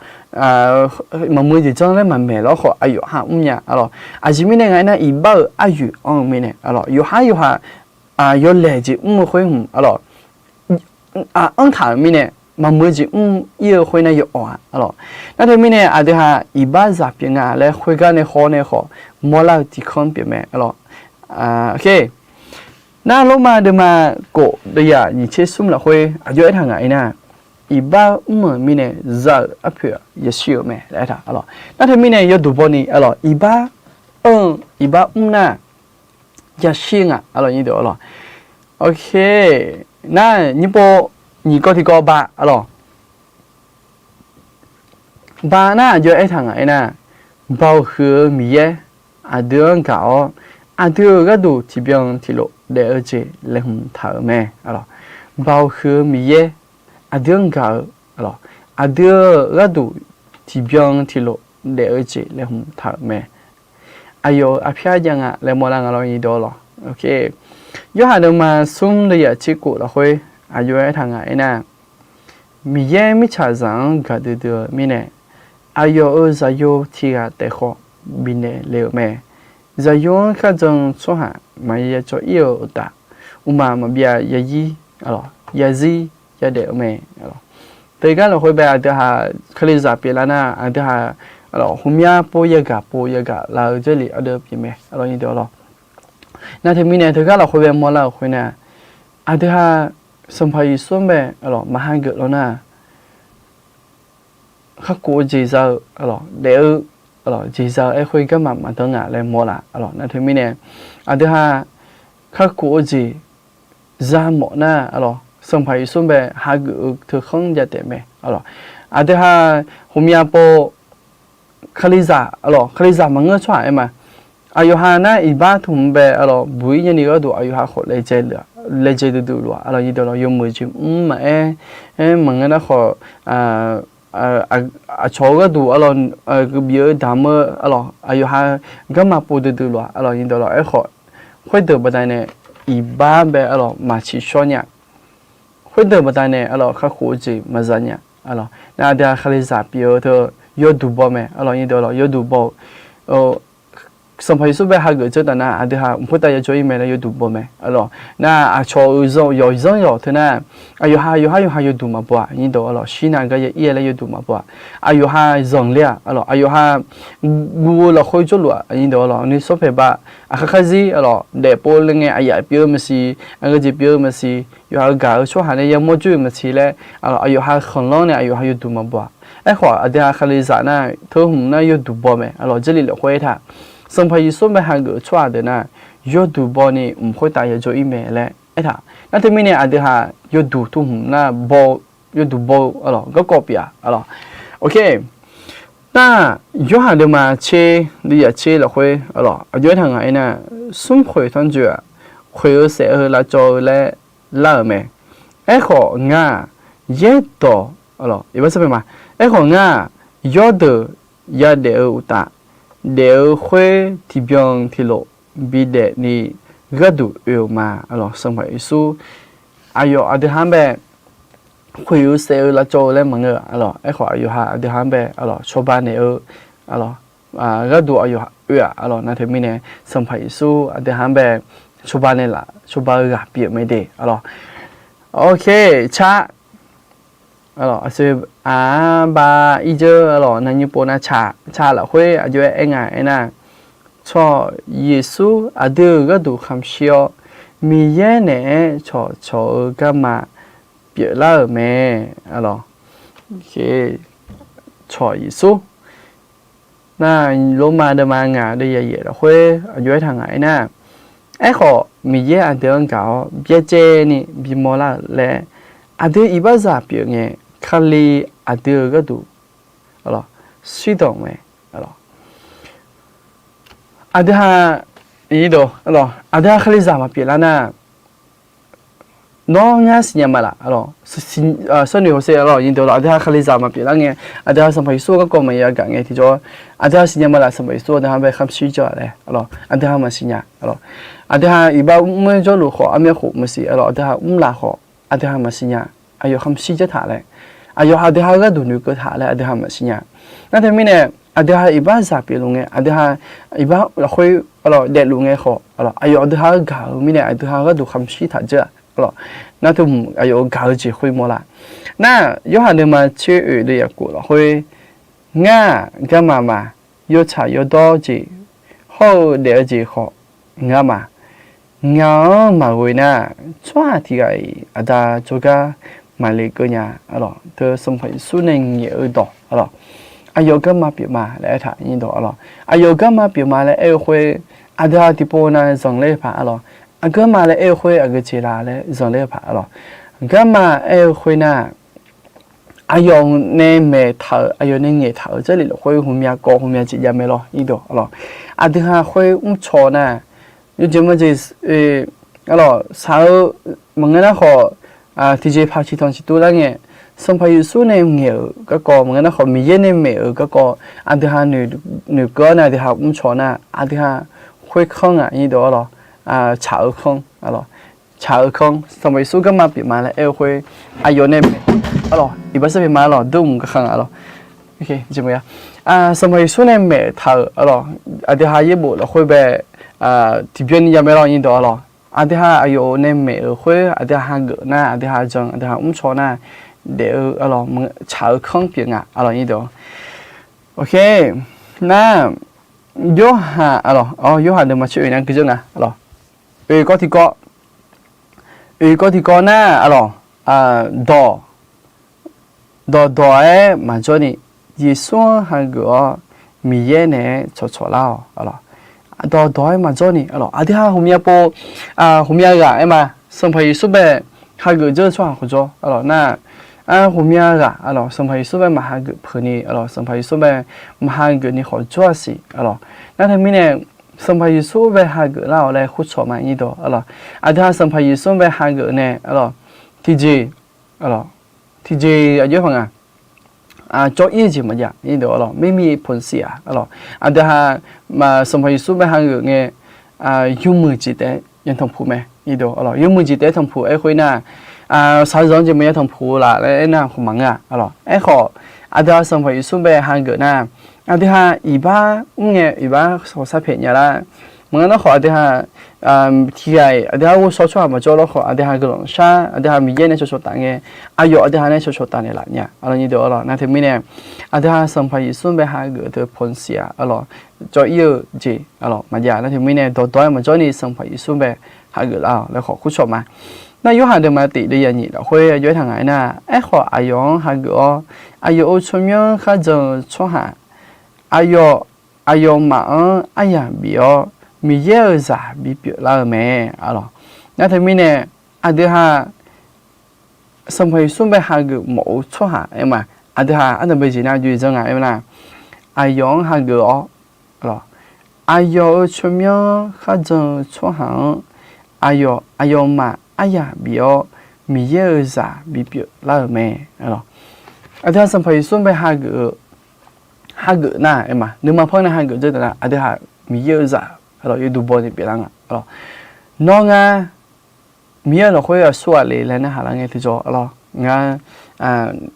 maqmuiq jeq janr laer maqmaeq lawr khawf aqyawf ha mr nya, arlawq, aqjeq mirnae nga aernar, iqbax-euq aryoeq anr-eu mirnae, arlawq, yawqha yawqha yawlaeq jeq mr-eu khoer hmq, arlawq, anr taq-euq mirnae, maqmuiq-eu jeq mr ir-eu khoer nar yawawq-a, arlawq. Nar teumirnae aqdui ha iqbaxzaq pyeuf nga laer khoergar nae haw nae khawf mawrlar-eu tiqkanr pyeuf mae, arlawq. Nar Lormav deuvma kof deuvyaq nyiq tser smr lafkhoer aqjox-aer aertaq nga aernar, iqbax mr-euq mirnae za-euq arpoeq yashir-euq mae laer aertaq, arlawq. Nar teumirnae yawduq bawni, arlawq, iqbax anr-eu, iqbax mr nar yashir nga, arlawq, nyiq dawq, arlawq. Oke, nar nyiq pov nyiq kawv tiqkawv ba, arlawq. Ba nar aqjox aertaq ngaq aernar, Baoq huiq-eu Miqyaer aqdui-anr gaq-awr, aqdui-euq gharduq tiqbyan tiqlof daef-eu jeq laeqhmq taq-euq mae. Baoq huiq-eu Miqyaer aqdui-anr gaq-eu, aqdui-euq gharduq tiqbyan tiqlof daef-eu jeq laeqhmq taq-euq mae. Aqyawf-euq aqpyar jav nga laer mawrlar nga lawr nyiq dawq lawq. Yorhaq deuvma smr deuvyaq tser kof lafkhoer aqjox aertaq ngaq aernar, Miqyaer mirtsaqzaq-anr gaqdui dui-eu mirnae, aqyawf-euq Zaqyo tiq ghaq taef khawf bifnaeq le-euq mae. Zaqyo-anr kharjan-eu tsawrhaq maqya ya cawv-ir-eu uqtaf, mqmaq maqbyav yazir yazir yadaef-eu mae. Teugar lafkhoer bae aqdui-aq, Kalizaq pyeuflar nar aqdui-aq, ghawqmya pov yagaq pov yagaq laf-eu Jarlif ardeuv pyeuf mae lawr. Nar teumirnae teugar lafkhoer bae mawrlar-euq khoernar, aqdui-aq, Sanqpaq Yeqsur-anr bae maqhageuf lawr nar, kakhof-eu jeq za-eu daef-eu jeq za-eu aerkhoer garma maqdanr nga laer mawrlaf. Nar teumirnae aqdui-aq, kakhof-eu jeq za mawf nar, Sanqpaq Yeqsur bae hageuf-eu teu khanr jav taef mae. Aqdui-aq, ghawqmya pov Kalizaq, Kalizaq maqngeur tsawrhaq aer ma. Aqyawf-aq nar iqbax tmq bae buq-ir nyani gharduq aqyawf-aq khawf laejae duidui luf-aq, yawmuiq jeq mr maqaer, maqngeur nar khawf, aqcawq-eu gharduq bif-eu damq-eu, aqyawf-aq garma pov duidui luf-aq, aerkhawf, khoerdeuq baqdanae iqbax bae maqtsiqshawr nya. Khoerdeuq baqdanae kakhof-eu jeq maqza nya. Nar aqdui-aq, Kalizaq pyeuf-eu teu yawduq baw mae. Yawduq baw-eu Sanqpaq Yeqsur bae hageuf dzeur taf nar aqdui-aq mq khoertav yajawr-ir mae laer yawduq baw mae. Nar aqcawq-euq zanr yawqzanr yawq teu nar, aqyawf-aq yawqhar yawqha yawduq maqbaw-aq, nyir dawq-a lawq, shir nav gar ya-ir-a laer yawduq maqbaw-aq, aqyawf-aq zanqler-aq, aqyawf-aq guv-eu lafkhoer jawrluf-aq, nyir dawq-a lawq, ni sawrpaeq ba, aqkhar kharzir-a lawq, daefpov le ngae aqyaf pyeuf-eu maqsiq, aqgeujeq pyeuf-eu maqsiq, yawqha-euq gaq-eu tsawrhaq nae yamawr jawr-eu maqsiq laer, aqyawf-aq khanqlanr nae aqyawf-aq yawduq maqbaw-aq. Aerkhawf aqdui-aq, Kalizaq nar teu hmq nar yawduq baw mae. Jarlif lafkhoer aertaq, Sanqpaq Yeqsur bae hageuf-eu tsawrhaq deuq nar, yawduq baw ni mq khoertav yajawr-ir mae laer aertaq. Nar teumirnae aqdui-aq yawduq teu hmq nar baw, yawduq baw-eu garkawv pyeuf-aq, nar, Yorhaq deuvma tser, deuvyaq tser lafkhoer aqjox aertaq ngaq aernar, smrkhoeq tanrjoe-aq, khoeq-eu saef-eu lavcawv-eu laer lar-euq mae. Aerkhawf ngar-aq, yaerdawq, iqbax ma, aerkhawf ngar-aq, yawrdeuq yadaef-eu uqtaf, daef-eu khoer tiqbyan tiqlof bidaef ni gharduq oe-euq ma. Sanqpaq Yeqsur aqyawf aqdui-aq-anr bae khoeq-eu saef-eu lavcawv-eu laer maqngeur-aq, aerkhawf aqyawf-aq aqdui-aq-anr bae cawba naeq-eu gharduq aqyawf oe-aq, nar teumirnae Sanqpaq Yeqsur aqdui-aq-anr bae cawba naeqlaf, cawba-eu ghaq pyeuf mae de. Car, aqsur, aqba, irdzeur, nar nymr pov nar car, car lafkhoer aqjox-aer aer nga aernar, tsawq Yeqsur aqdui-euq gharduq khamshir-awr, Miqyaer naeq-aer cawqcawq-eu garma pyeuflar-euq mae. Tsawq Yeqsur nar, Lormav deuvma ngaq deuvyaq yaef lafkhoer aqjox aertaq ngaq aernar, aerkhawf Miqyaer aqdui-anr gaq-awr byacaevni bimawr lar-euq laer, aqdui iqbaxzaq pyeuf ngae, Kali aqdui-euq gharduq shirdanq mae. Aqdui-aq, aqdui-aq Kalizaq maqpyeuf lar nar, nawr ngar siqnya ma laf, sawrnoeq hawsher, aqdui-aq Kalizaq maqpyeuf lar ngae, aqdui-aq Sanqpaq Yeqsur garkawv maqya gaq ngae tiqjawr, aqdui-aq siqnya ma laf, Sanqpaq Yeqsur aqdui-aq bae khamshir jawr-aq laer, aqdui-aq maqsiqnya. Aqdui-aq iqbax mr-aer jawrluf khawf armyav khof maqsiq, aqdui-aq mrlaf khawf aqdui-aq maqsiqnya. Aqyawf khamshir jawr taq laer, aqyawf aqdui-aq gharduq noeqkeuv taq laer aqdui-aq maqsiqnya. Nar teumirnae aqdui-aq iqbaxzaq pyeufluf ngae, aqdui-aq iqbax lafkhoer daefluf ngae khawf, aqyawf aqdui-aq gaq-eu mirnae aqdui-aq gharduq khamshir taq dzeur-aq, nar teu hmq aqyawf-euq gaq-eu jeq khoer mawrlar. Nar, Yorhaq deuvma tser oeq deuvyaq khof lafkhoer, ngar-aq garma ma, yawtsaq yawdawr jeq hawr-eu daef-eu jeq khawf ngar ma. Ngaq-anr maqghoe nar, tsawrhaq tiq ghaq-iq aqda jawrgar maqle keuv nya. Teu Sanqpaq Yeqsur nae ngaeq-eu dawq, aqyawf garma pyeuf ma laer aertaq nyi dawq, aqyawf garma pyeuf ma laer aer-eu khoer, aqdui-aq tiqpov nav zanqler-eu paq, aqgarma laer aer-eu khoer aqgeujeq la laer zanqler-eu paq, garma aer-eu khoer nar, aqyawf nae maeq taq-euq, aqyawf nae ngaeq taq-euq Jarlif lafkhoer ghawqmya kawv ghawqmya jeq jav mae lawr, irdawq arlawq. Aqdui ha khoer mrcaw nar, yawjeq majeq, arlawq, shaq-eu maqngeur nar khawf, tiqjeq paq ciqtanq ciqtuv lar ngae, Sanqpaq Yeqsur nae ngaeq-euq garkawv maqngeur nar khawf, Miqyaer nae maeq-euq garkawv, aqdui ha noeqkeuv-awr nae aqdui ha mrcaw nar, aqdui ha khoerkanr ngaq, irdawq arlawq, tsaq-eu kanr, tsaq-eu kanr, Sanqpaq Yeqsur garma pyeuf ma laer aer-eu khoer, aqyawf nae maeq, arlawq, iqbax sar pyeuf ma arlawq, dawrmq garkhav ngaq arlawq. Sanqpaq Yeqsur nae maeq taq-euq arlawq, aqdui ha yaerbof lafkhoer bae tiqbyan ni jav mae lawr, irdawq arlawq. Aqdui ha aqyawf nae maeq-euq khoer aqdui ha hageuf nar, aqdui ha jan, aqdui ha mrcaw nar, daef-eu arlawq, tsaq-eu kanr pyeuf nga arlawq, irdawq. Nar, Yorhaq arlawq, Yorhaq deuvma tser oeq nar guirzeur nga arlawq. Oeq kawv tiqkawv, oeq kawv tiqkawv nar arlawq, dawq dawqdawq-aer maqjawr ni, Yeqsur-anr hageuf-awr Miqyaer naeq-aer cawqcawq lar-awq arlawq. Dawqdawq-aer maqjawr ni arlawq, aqdui ha ghawqmya pov, ghawqmya ghaq aer ma, Sanqpaq Yeqsur bae hageuf dzeur-eu tsawrhaq khawf jawr arlawq nar, ghawqmya ghaq arlawq, Sanqpaq Yeqsur bae maqhageuf peuq ni arlawq, Sanqpaq Yeqsur bae maqhageuf ni khawf jawr-a siq arlawq. Nar teumirnae, Sanqpaq Yeqsur bae hageuf lar-awq laer khoercawq ma, irdawq arlawq. Aqdui ha Sanqpaq Yeqsur bae hageuf nae arlawq, tiqjeq, tiqjeq aqjox-aer paq nga, cawv-ir-eu jeq maqjav, irdawq arlawq, ไม่มีผลเสีย arlawq. Aqdui ha Sanqpaq Yeqsur bae hageuf ngae, yawmuiq jeq taef-aer yatanq puq mae, irdawq arlawq, yawmuiq jeq taef-aer tanqpuq aer khoer nar, shaqzanq-anr jeq maqya tanqpuq laf laer aernar khawf maqngeur-a arlawq. Aerkhawf, aqdui ha Sanqpaq Yeqsur bae hageuf nar, aqdui ha iqbax mr ngae iqbax khawf sharpaeq nya lar. Maqngeur nar khawf aqdui ha tiqghaq-iq aqdui ha ghovshaw tsawrhaq maqjawr lar khawf, aqdui ha guiqlanq shar, aqdui ha Miqyaer nae cawqcawq taf ngae, aqyawf aqdui ha nae cawqcawq taf naeqlaf nya arlawq, irdawq arlawq. Nar teumirnae, aqdui ha Sanqpaq Yeqsur bae hageuf-eu teu ผลเสีย arlawq, cawv-ir-eu jeq arlawq maqjav. Nar teumirnae dawqdawq-aer maqjawr ni Sanqpaq Yeqsur bae hageuf lar-awq laer khawf khoercawq ma. Nar Yorhaq deuvma tif deuvyaq nyiq lafkhoer aqjox-aer taq ngaq aernar, aerkhawf aqyawf-anr hageuf-awr, aqyawf-euq tsawrmyanr kharjan-eu tsawrhaq, aqyawf, aqyawfmaf-anr aryaq bif-awr, Miqyaer-euq zaq bipyeuf lar-eu mae arlawq. Nar teumirnae, aqdui ha Sanqpaq Yeqsur bae hageuf mawf-eu tsawrhaq aer ma, aqdui ha ardanqbae jeq nar aqjox-aer janr nga aer nar, aqyawf-anr hageuf-awr, aqyawf-euq tsawrmyanr kharjan-eu tsawrhaq-anr, aqyawf, aqyawfmaf aryaq bif-awr, Miqyaer-euq zaq bipyeuf lar-euq mae. Aqdui ha Sanqpaq Yeqsur bae hageuf-eu, hageuf nar aer ma, nuima par nae hageuf dzeur taf nar, aqdui ha Miqyaer-euq zaq arlawq yawduq baw ni pyeuflar nga arlawq. Nawr ngar Miqyaer-euq lafkhoer aqsur ghaq le laer narhaq lar ngae tiqjawr arlawq, ngar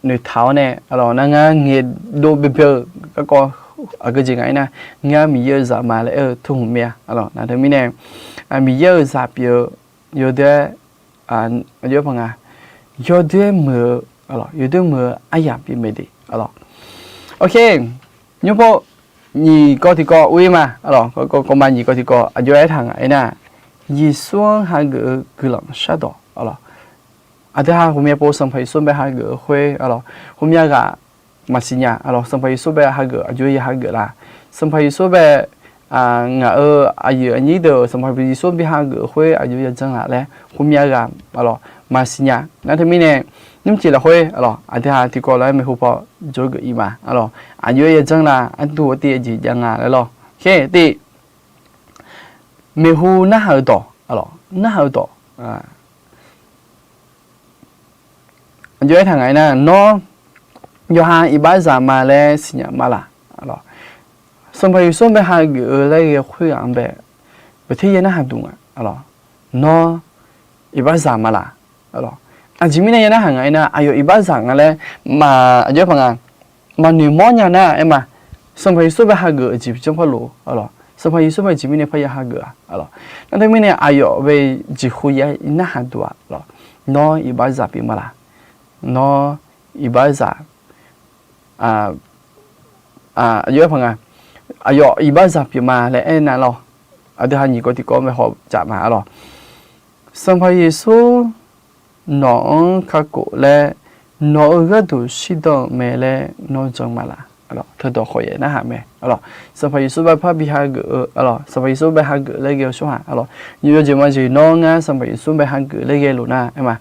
noeqtaq-awr nae arlawq, nar ngar ngaeqdov byaerbyae-eu garkawv aqgeu jeq nga aer nar, ngar Miqyaer-euq zaq ma laer aer-eu teu hmq mae-a arlawq. Nar teumirnae, Miqyaer-euq zaq pyeuf-eu yawdoer-aer, aqjox-aer paq nga, yawdoer muiq-eu, yawdoer muiq-eu aryaq pyeuf mae de arlawq. Nymrpov nyiq kawv tiqkawv ur-ir ma arlawq, kawv ma nyiq kawv tiqkawv aqjox-aer taq ngaq aer nar, Yeqsur-anr hageuf-eu guiqlanq shardawq arlawq. Aqdui ha ghawqmya pov Sanqpaq Yeqsur bae hageuf-eu khoer arlawq, ghawqmya ghaq maqsiq nya arlawq, Sanqpaq Yeqsur bae hageuf aqjox ya hageuf la? Sanqpaq Yeqsur bae ngaq-euq aqyuif aqnyir deuq Sanqpaq Yeqsur bi hageuf-eu khoer aqjox ya janr la laer ghawqmya ghaq arlawq maqsiq nya. Nar teumirnae, nymrcif lafkhoer arlawq, aqdui ha tiqkawv lof-aer maeqhu paw jawr geuf-ir ma arlawq, aqjox ya janr la, arduq artiv aqjeq jav nga laer lawr. Khaer tiv, maeqhu narhaq-eu dawq arlawq, narhaq-eu dawq aqjox-aer taq ngaq aer nar, nawr yawqha iqbaxzaq ma laer siqnya ma laq? Sanqpaq Yeqsur bae hageuf-eu laer ghae khoerghaq-anr bae, beuter ya narhaq duq nga arlawq, nawr iqbaxzaq ma laq? Aqjeq mirnae ya narhaq ngaq aer nar, aqyawf iqbaxzaq nga laer maq, aqjox-aer paq nga, maqnoeq mawr nya nar aer ma. Sanqpaq Yeqsur bae hageuf-eu jeq janr par lof arlawq, Sanqpaq Yeqsur bae jeq mirnae parya hageuf-a arlawq. Nar teumirnae aqyawf bae jeqhu ya narhaq duq-a arlawq, nawr iqbaxzaq pyeuf ma laq? Nawr iqbaxzaq, aqjox-aer paq nga, aqyawf iqbaxzaq pyeuf ma laer aernar lawr, aqdui ha nyiq kawv tiqkawv bae hawtsaf ma arlawq. Sanqpaq Yeqsur nawq-anr kakhof laer nawq-euq gharduq shirdan-eu mae laer nawr jan ma laq? Teudawq khawf yaef narhaq mae arlawq. Sanqpaq Yeqsur bae par bi hageuf-eu arlawq, Sanqpaq Yeqsur bae hageuf laer ghae-eu tsawrhaq arlawq, yawjeq majeq nawr ngar Sanqpaq Yeqsur bae hageuf laer ghae luf nar aer ma,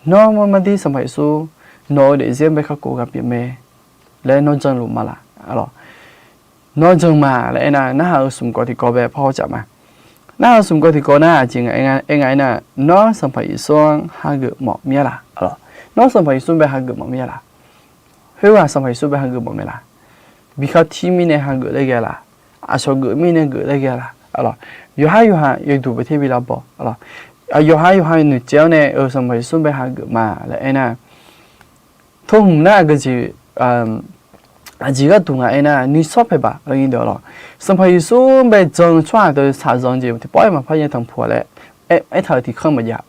nawr marmar dir Sanqpaq Yeqsur nawq-eu daefzir-anr bae kakhof ghaq pyeuf mae laer nawr janluf ma laq? Nawr jan ma laer aernar, narhaq-euq smq gawv tiqkawv bae parhaw caf ma. Narhaq-euq smq gawv tiqkawv nar aqjeq aer nga aernar, nawr Sanqpaq Yeqsur-anr hageuf mawf mir-a laq? Nawr Sanqpaq Yeqsur bae hageuf mawf mir-a laq? Khoerghaq Sanqpaq Yeqsur bae hageuf mawf mae laq? Bikhar tir mirnae hageuf laer ghae laq? Aqcawq geuf mirnae geuf laer ghae laq? Yawqhar yawqha yawduq bae ter bi lavbaw. Yawqhar yawqha noeqtsaev-awr nae-euq Sanqpaq Yeqsur bae hageuf ma laer aernar, teu hmq nar aqgeujeq aqjeq gharduq nga aernar, nuisawr paeq baq. Sanqpaq Yeqsur bae jan-eu tsawrhaq deuq shaqzanq jeq tiqpawf-aer maqpar yatanq puq-a laer aertaq-euq tiqkanr maqjav.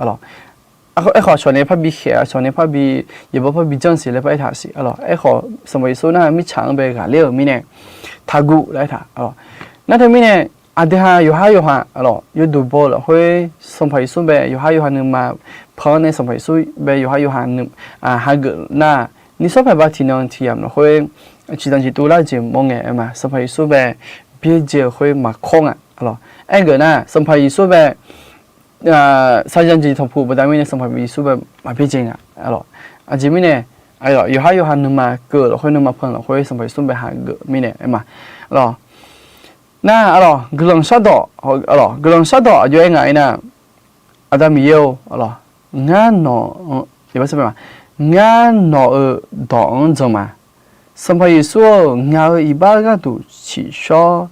Aerkhawf aqcawq nae parbi khaeq, aqcawq nae parbi, yaeqbawq parbi janr siq laer paraer taq siq. Aerkhawf Sanqpaq Yeqsur nar mirtsaq-anr bae ghaqler-euq mirnae taqguv laer aertaq. Nar teumirnae aqdui ha yawqhar yawqha yawduq baw-eu lafkhoer Sanqpaq Yeqsur bae yawqhar yawqha nuima pan-anr nae Sanqpaq Yeqsur bae yawqhar yawqha hageuf nar, nuisawr paeq baq tiqnan tiq yamq lafkhoer ciqdanq ciqtuv lar-eu jeq mawr ngae aer ma. Sanqpaq Yeqsur bae byaerdzae-eu khoer maqkawr nga. Aergeuf nar Sanqpaq Yeqsur bae shaqzanq jeq tanqpuq baqda mirnae Sanqpaq Yeqsur bae maqbyaerdzae nga. Aqjeq mirnae yawqhar yawqha nuima keuv-eu lafkhoer nuima pan lafkhoer Sanqpaq Yeqsur bae hageuf mirnae aer ma. Nar guiqlanq shardawq, guiqlanq shardawq aqjox aer nga aernar, Aqda Miqyaer-or, ngar nawq, ngar nawq-euq dawq-anr jan ma. Sanqpaq Yeqsur-or, ngaq-euq iqbax gharduq ciqshawr,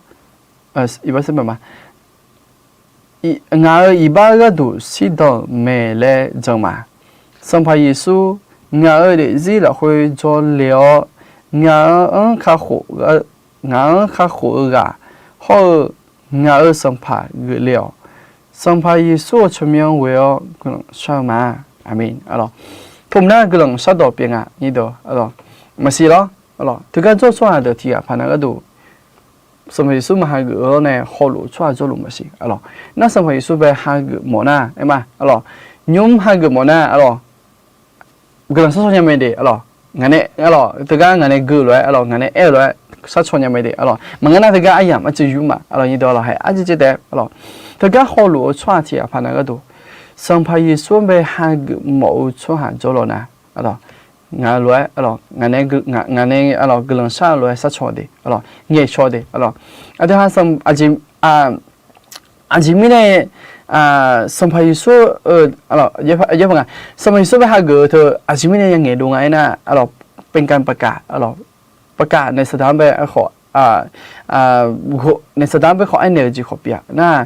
ngaq-euq iqbax gharduq shirdan-euq mae laer jan ma. Sanqpaq Yeqsur, ngaq-euq daefzir lafkhoer jawrle-awr, ngaq-anr kakhof, ngaq-anr kakhof-eu ghaq hawr-eu ngaq-euq Sanqpaq geufle-awq. Sanqpaq Yeqsur-euq tsawrmyanr ghoe-awr guiqlanq shar-eu ma. Aqmeq. Tmq nar guiqlanq shardawq pyeuf nga. Maqsiq lawr. Teugar jawr-eu tsawrhaq deuq tiq ghaq paq nav gharduq Sanqpaq Yeqsur maqhageuf-eu lawr nae hawluf-eu tsawrhaq jawrluf maqsiq. Nar Sanqpaq Yeqsur bae hageuf mawf nar aer ma. Nymr hageuf mawf nar guiqlanq shar caw nya mae de. Ngaq nae, teugar ngaq nae geuv lof-aer, ngaq nae aer-eu lof-aer shar caw nya mae de. Maqngeur nar teugar aryamq arcuiv yur ma. Nyiq deuq lawq hae arcuiv caev taef. Teugar hawluf-eu tsawrhaq tiq ghaq paq nav gharduq Sanqpaq Yeqsur-anr bae hageuf mawf-eu tsawrhaq jawrluf nar, ngaq lof-aer, ngaq nae guiqlanq shar-eu lof-aer shar caw de, ngaeq caw de. Aqdui ha aqjeq mirnae Sanqpaq Yeqsur, Sanqpaq Yeqsur bae hageuf-eu teu aqjeq mirnae ya ngaeqdov nga aernar, เป็นการประกาศ, ประกาศในสถานที่ bae khawf, ในสถานที่ bae khawf aernaeq-eu jeq khawf pyeuf-a nar,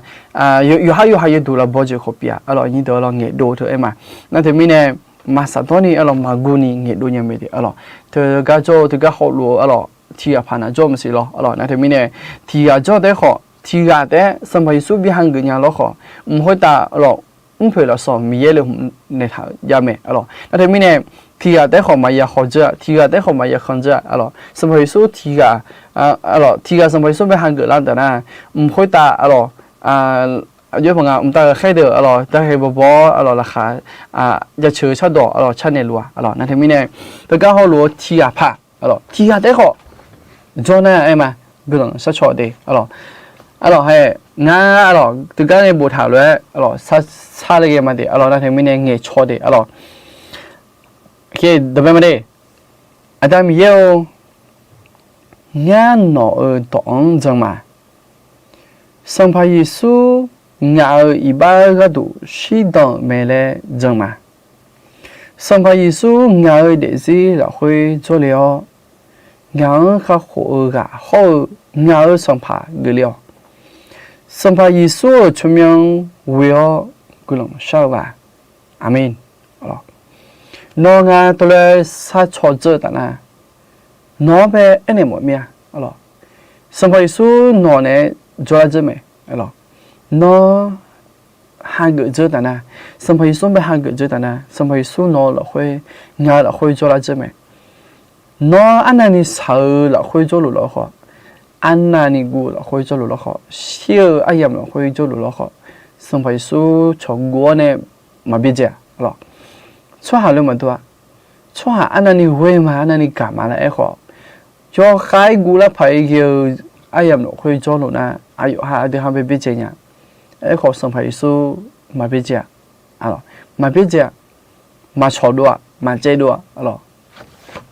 yawqhar yawqha yawduq lavbaw jeq khawf pyeuf-a. Aqlawq nyir deuq aqlawq ngaeqdov teu aer ma. Nar teumirnae maqsaqdawr ni aqlawq maqguv ni ngaeqdov nya mae de aqlawq. Teugar jawr-eu teugar hawluf-eu aqlawq tiq ghaq paq nav jawr maqsiq lawr aqlawq. Nar teumirnae tiq ghaq jawr taef-aer khawf, tiq ghaq taef-aer Sanqpaq Yeqsur bi hageuf nya lawr khawf, mq khoertav aqlawq mrpoeq lafsawq Miqyaer le hmq naeqtaq-euq jav mae aqlawq. Nar teumirnae tiq ghaq taef-aer khawf maqya khawf dzeur-a, tiq ghaq taef-aer khawf maqya khanq dzeur-a aqlawq. Sanqpaq Yeqsur tiq ghaq, aqlawq tiq ghaq Sanqpaq Yeqsur bae hageuf lar taf nar, mq khoertav aqlawq, aqjox paq nga mqtav ghaqkhaer deuq aqlawq darhae bawbaw-awr aqlawq laqkhaq jaceuq-eu cardawq aqlawq carnaeq luf-a aqlawq. Nar teumirnae teugar hawluf-eu tiq ghaq paq, aqlawq tiq ghaq taef-aer khawf jawr nar aer ma, guiqlanq shar caw de aqlawq. Aqlawq hae, ngar aqlawq teugar nae boftaq lof-aer aqlawq shar le ghae ma de aqlawq. Nar teumirnae ngaeq caw de aqlawq. Dawqbae ma de, Aqda Miqyaer-or, ngar nawq-euq dawq-anr jan ma. Sanqpaq Yeqsur ngaq-euq iqbax gharduq shirdan-euq mae laer jan ma. Sanqpaq Yeqsur ngaq-euq daefzir lafkhoer jawrle-awr, ngaq-anr kakhof-eu ghaq hawr-eu ngaq-euq Sanqpaq geufle-awq. Sanqpaq Yeqsur-euq tsawrmyanr ghoe-awr guiqlanq shar-eu ma. Aqmeq. Nawr ngar tawvlof-aer sharcaw dzeur-eu taf nar, nawq-anr bae aernaeq mawf mir-a. Sanqpaq Yeqsur nawq naeq-aer jawrlar dzeur mae. Nawr hageuf dzeur taf nar, Sanqpaq Yeqsur bae hageuf dzeur taf nar, Sanqpaq Yeqsur nawq-eu lafkhoer, ngaq-eu lafkhoer jawrlar dzeur mae. Nawr arnavni shaq-eu lafkhoer jawrluf lawr khawf, arnavni guv-eu lafkhoer jawrluf lawr khawf, shir-eu aryamq lafkhoer jawrluf lawr khawf, Sanqpaq Yeqsur cawqguv-awr nae maqbyaerdzae-a. Tsawrhaq lof maqdur-a. Tsawrhaq arnavni ghoer ma, arnavni gaq ma laer aerkhawf, yawkhav-aer guvlar paq-aer ghae-eu aryamq lafkhoer jawrluf nar, aqyawf ha aqdui ha bae byaerdzae nya. Aerkhawf Sanqpaq Yeqsur maqbyaerdzae-a. Maqbyaerdzae-a. Maqcawq dov-a, maqcaev dov-a.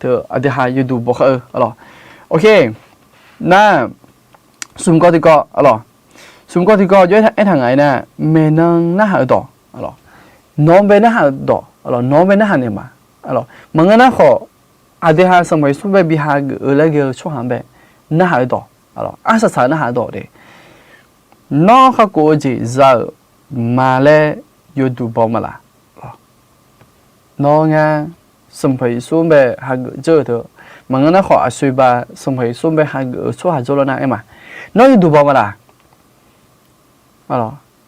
teu aqdui ha yawduq baw khar-eu, aqlawq. Oke, nar, smq kawv tiqkawv, aqlawq. Smq kawv tiqkawv jawr aertaq ngaq-aer nar, maeqnan narhaq-eu dawq, aqlawq. Nawq-anr bae narhaq-eu dawq, aqlawq, nawq-anr bae narhaq naeq ma, aqlawq. Maqngeur nar khawf, aqdui ha Sanqpaq Yeqsur bae bi hageuf-eu laer ghae-eu tsawrhaq-anr bae narhaq-eu dawq, aqlawq, arsaq saq-eu narhaq-eu dawq de. Nawr kakhof-eu jeq za-euq ma laer yawduq baw ma laq? Nawr ngar Sanqpaq Yeqsur-anr bae hageuf dzeur-eu teu, maqngeur nar khawf aqsoeq ba Sanqpaq Yeqsur-anr bae hageuf-eu tsawrhaq jawr lawr nar aer ma. Nawr yawduq baw ma laq?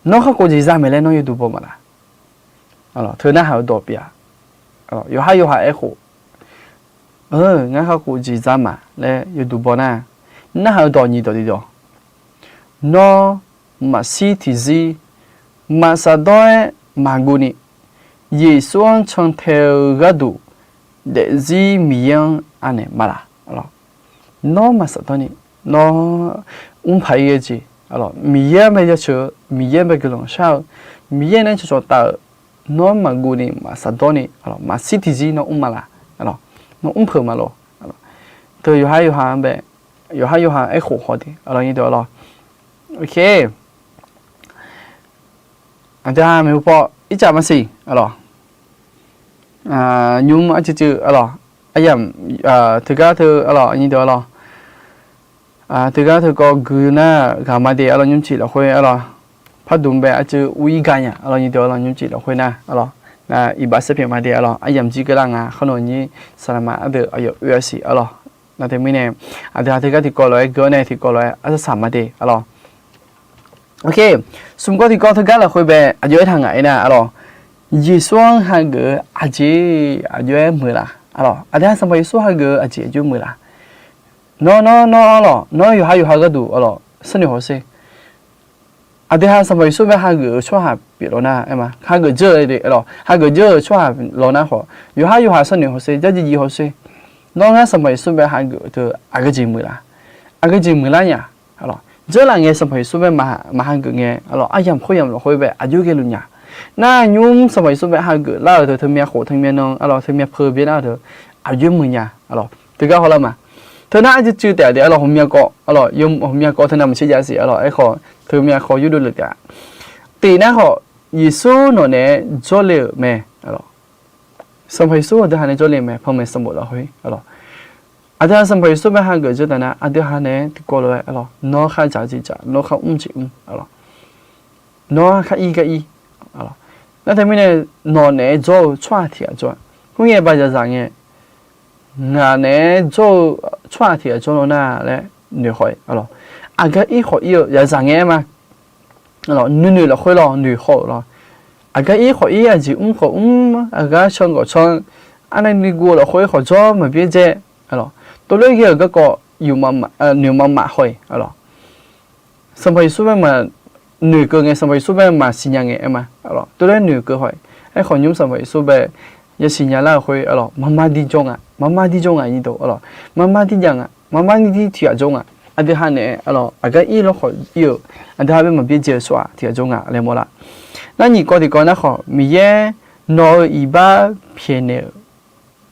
Nawr kakhof jeq za maeq laer nawr yawduq baw ma laq? Teu narhaq-eu dawq pyeuf-a. Yawqhar yawqha aerkhof, ngar kakhof jeq za ma laer yawduq baw nar, narhaq-eu dawq nyiq dawq tiqdawq. Nawr maqshir tiqzir, maqsaf dawr-aer maqguv ni, Yeqsur-anr cantae-eu gharduq daefzir Miqyaer-anr anaeq ma laq? Nawr maqsaf dawr ni, nawr mrpaq-ir ghae jeq, Miqyaer-anr bae jaceuq-eu, Miqyaer-anr bae guiqlanq shar-eu, Miqyaer nae cawqcawq taf-euq, nawr maqguv ni maqsaf dawr ni, maqshir tiqzir nawr mr ma laq? Nawr mrpeuq ma lor? Teu yawqhar yawqha-anr bae, yawqhar yawqha aerkhof haw de, aqlawq. Aqdui ha maeqhu paw ircaf maqsiq, aqlawq. Nymr arcuiv cuiv, aqlawq. Aryamq, teugar teu, aqlawq, aqlawq. Teugar teukawv gui nar ghaq ma de, aqlawq, nymrcif lafkhoer, aqlawq. Pardmq bae arcuiv ur-ir ga nya, aqlawq, nyiq deuq, aqlawq, nymrcif lafkhoer nar, aqlawq. Nar iqbax saerpyaeq ma de, aqlawq. Aryamq jir keuvlar nga khar nawq nyir saqlaqma ardeuq aqyawf oe-a siq, aqlawq. Nar teumirnae, aqdui ha teugar tiqkawv lof-aer gui-awr nae tiqkawv lof-aer arsaq saq ma de, aqlawq. Smq kawv tiqkawv teugar lafkhoer bae aqjox aertaq ngaq-aer nar, aqlawq, Yeqsur-anr hageuf-eu aqjeq aqjox-aer muiq laq? Aqlawq, aqdui ha Sanqpaq Yeqsur hageuf-eu aqjeq aqjox muiq laq? Nawr, nawr, nawr, aqlawq, nawr yawqha yawqha gharduq, aqlawq, sharnoeq hawsher. Aqdui ha Sanqpaq Yeqsur bae hageuf-eu tsawrhaq pyeuf lawr nar, aer ma, hageuf dzeur-eu, aqlawq, hageuf dzeur-eu tsawrhaq lawr nar khawf, yawqha yawqha sharnoeq hawsher, jarjir jir hawsher. Nawr ngar Sanqpaq Yeqsur bae hageuf teu aqgeu jeq muiq laq? Aqgeu jeq muiqlar nya? Aqlawq, dzeurlaf ngae Sanqpaq Yeqsur bae maqhageuf ngae, aqlawq, aryamq khoeryamq lafkhoer bae aqjox ghae luf nya? Nar nymr Sanqpaq Yeqsur bae hageuf lar-euq teu, teumyav khof teumyav nan, aqlawq, teumyav peuq byaer nar-eu teu, aqjox muiq nya? Aqlawq, teugar hawlar ma. Teunar arcuiv cuiv taef-a de, aqlawq, hmqmyav kawv, aqlawq, yawm hmqmyav kawv teunar maqtser jav siq, aqlawq, aerkhawf teumyav kawv yurdov lef taef-a. Tiqnar khawf, Yeqsur nawq naeq-aer jawrle-euq mae, aqlawq. Sanqpaq Yeqsur aqdui ha nae jawrle-euq mae, panmaeq sanqbof lafkhoer, aqlawq. Aqdui ha Sanqpaq Yeqsur bae hageuf dzeur taf nar, aqdui ha naeq-aer tiqkawv lof-aer, aqlawq, nawr khar dzaq jeq dzaq, nawr khar mr jeq mr, aqlawq. Nawr khar ir gar ir, aqlawq. Nar teumirnae, nawq naeq-aer jawr-eu tsawrhaq tiq ghaq jawr-a. Khoerngae baq zaqzaq ngae, ngaq naeq-aer jawr-eu tsawrhaq tiq ghaq jawr lawr nar laer noeq haw-ir, aqlawq. Aqgar ir khawf ir-eu zaqzaq ngae aer ma. Aqlawq, nuinoeq lafkhoer lawr, noeq haw-euq lawr. Aqgar ir khawf ir, aqjeq mr khawf mr, aqgar can khawf can, arnavni guv-eu lafkhoer khawf jawr maqbyaer dzae, aqlawq. Tov lof ghae-euq garkawv noeq maqmaf haw-iq, aqlawq. Sanqpaq Yeqsur bae maqnoeq keuv ngae, Sanqpaq Yeqsur bae maqsiqnya ngae aer ma, aqlawq. Tov lof noeq keuv haw-iq. Aerkhawf nymr Sanqpaq Yeqsur bae yasiqnya lar-euq khoer, aqlawq, marmar dir jawr nga, marmar dir jawr nga, aqlawq. Marmar dir jav nga, marmar dir tiq ghaq jawr nga. Aqdui ha naeq-aer, aqlawq, aqgar ir lawr khawf ir-eu, aqdui ha bae maqbyaer dzae-eu tsawrhaq tiq ghaq jawr nga laer mawrlar. Nar nyiq kawv tiq kawv nar khawf, Miqyaer nawq-euq iqbax pyaeqnaeq-euq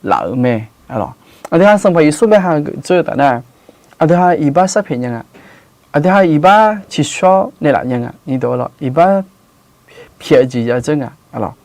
laf-euq mae, aqlawq. Aqdui ha Sanqpaq Yeqsur bae hageuf dzeur-eu taf nar, aqdui ha iqbax sharpyaeq nya nga. Aqdui ha iqbax ciqshawr naeqlaf nya nga, aqlawq. Iqbax pyaeq-eu jeq ya dzeur nga, aqlawq.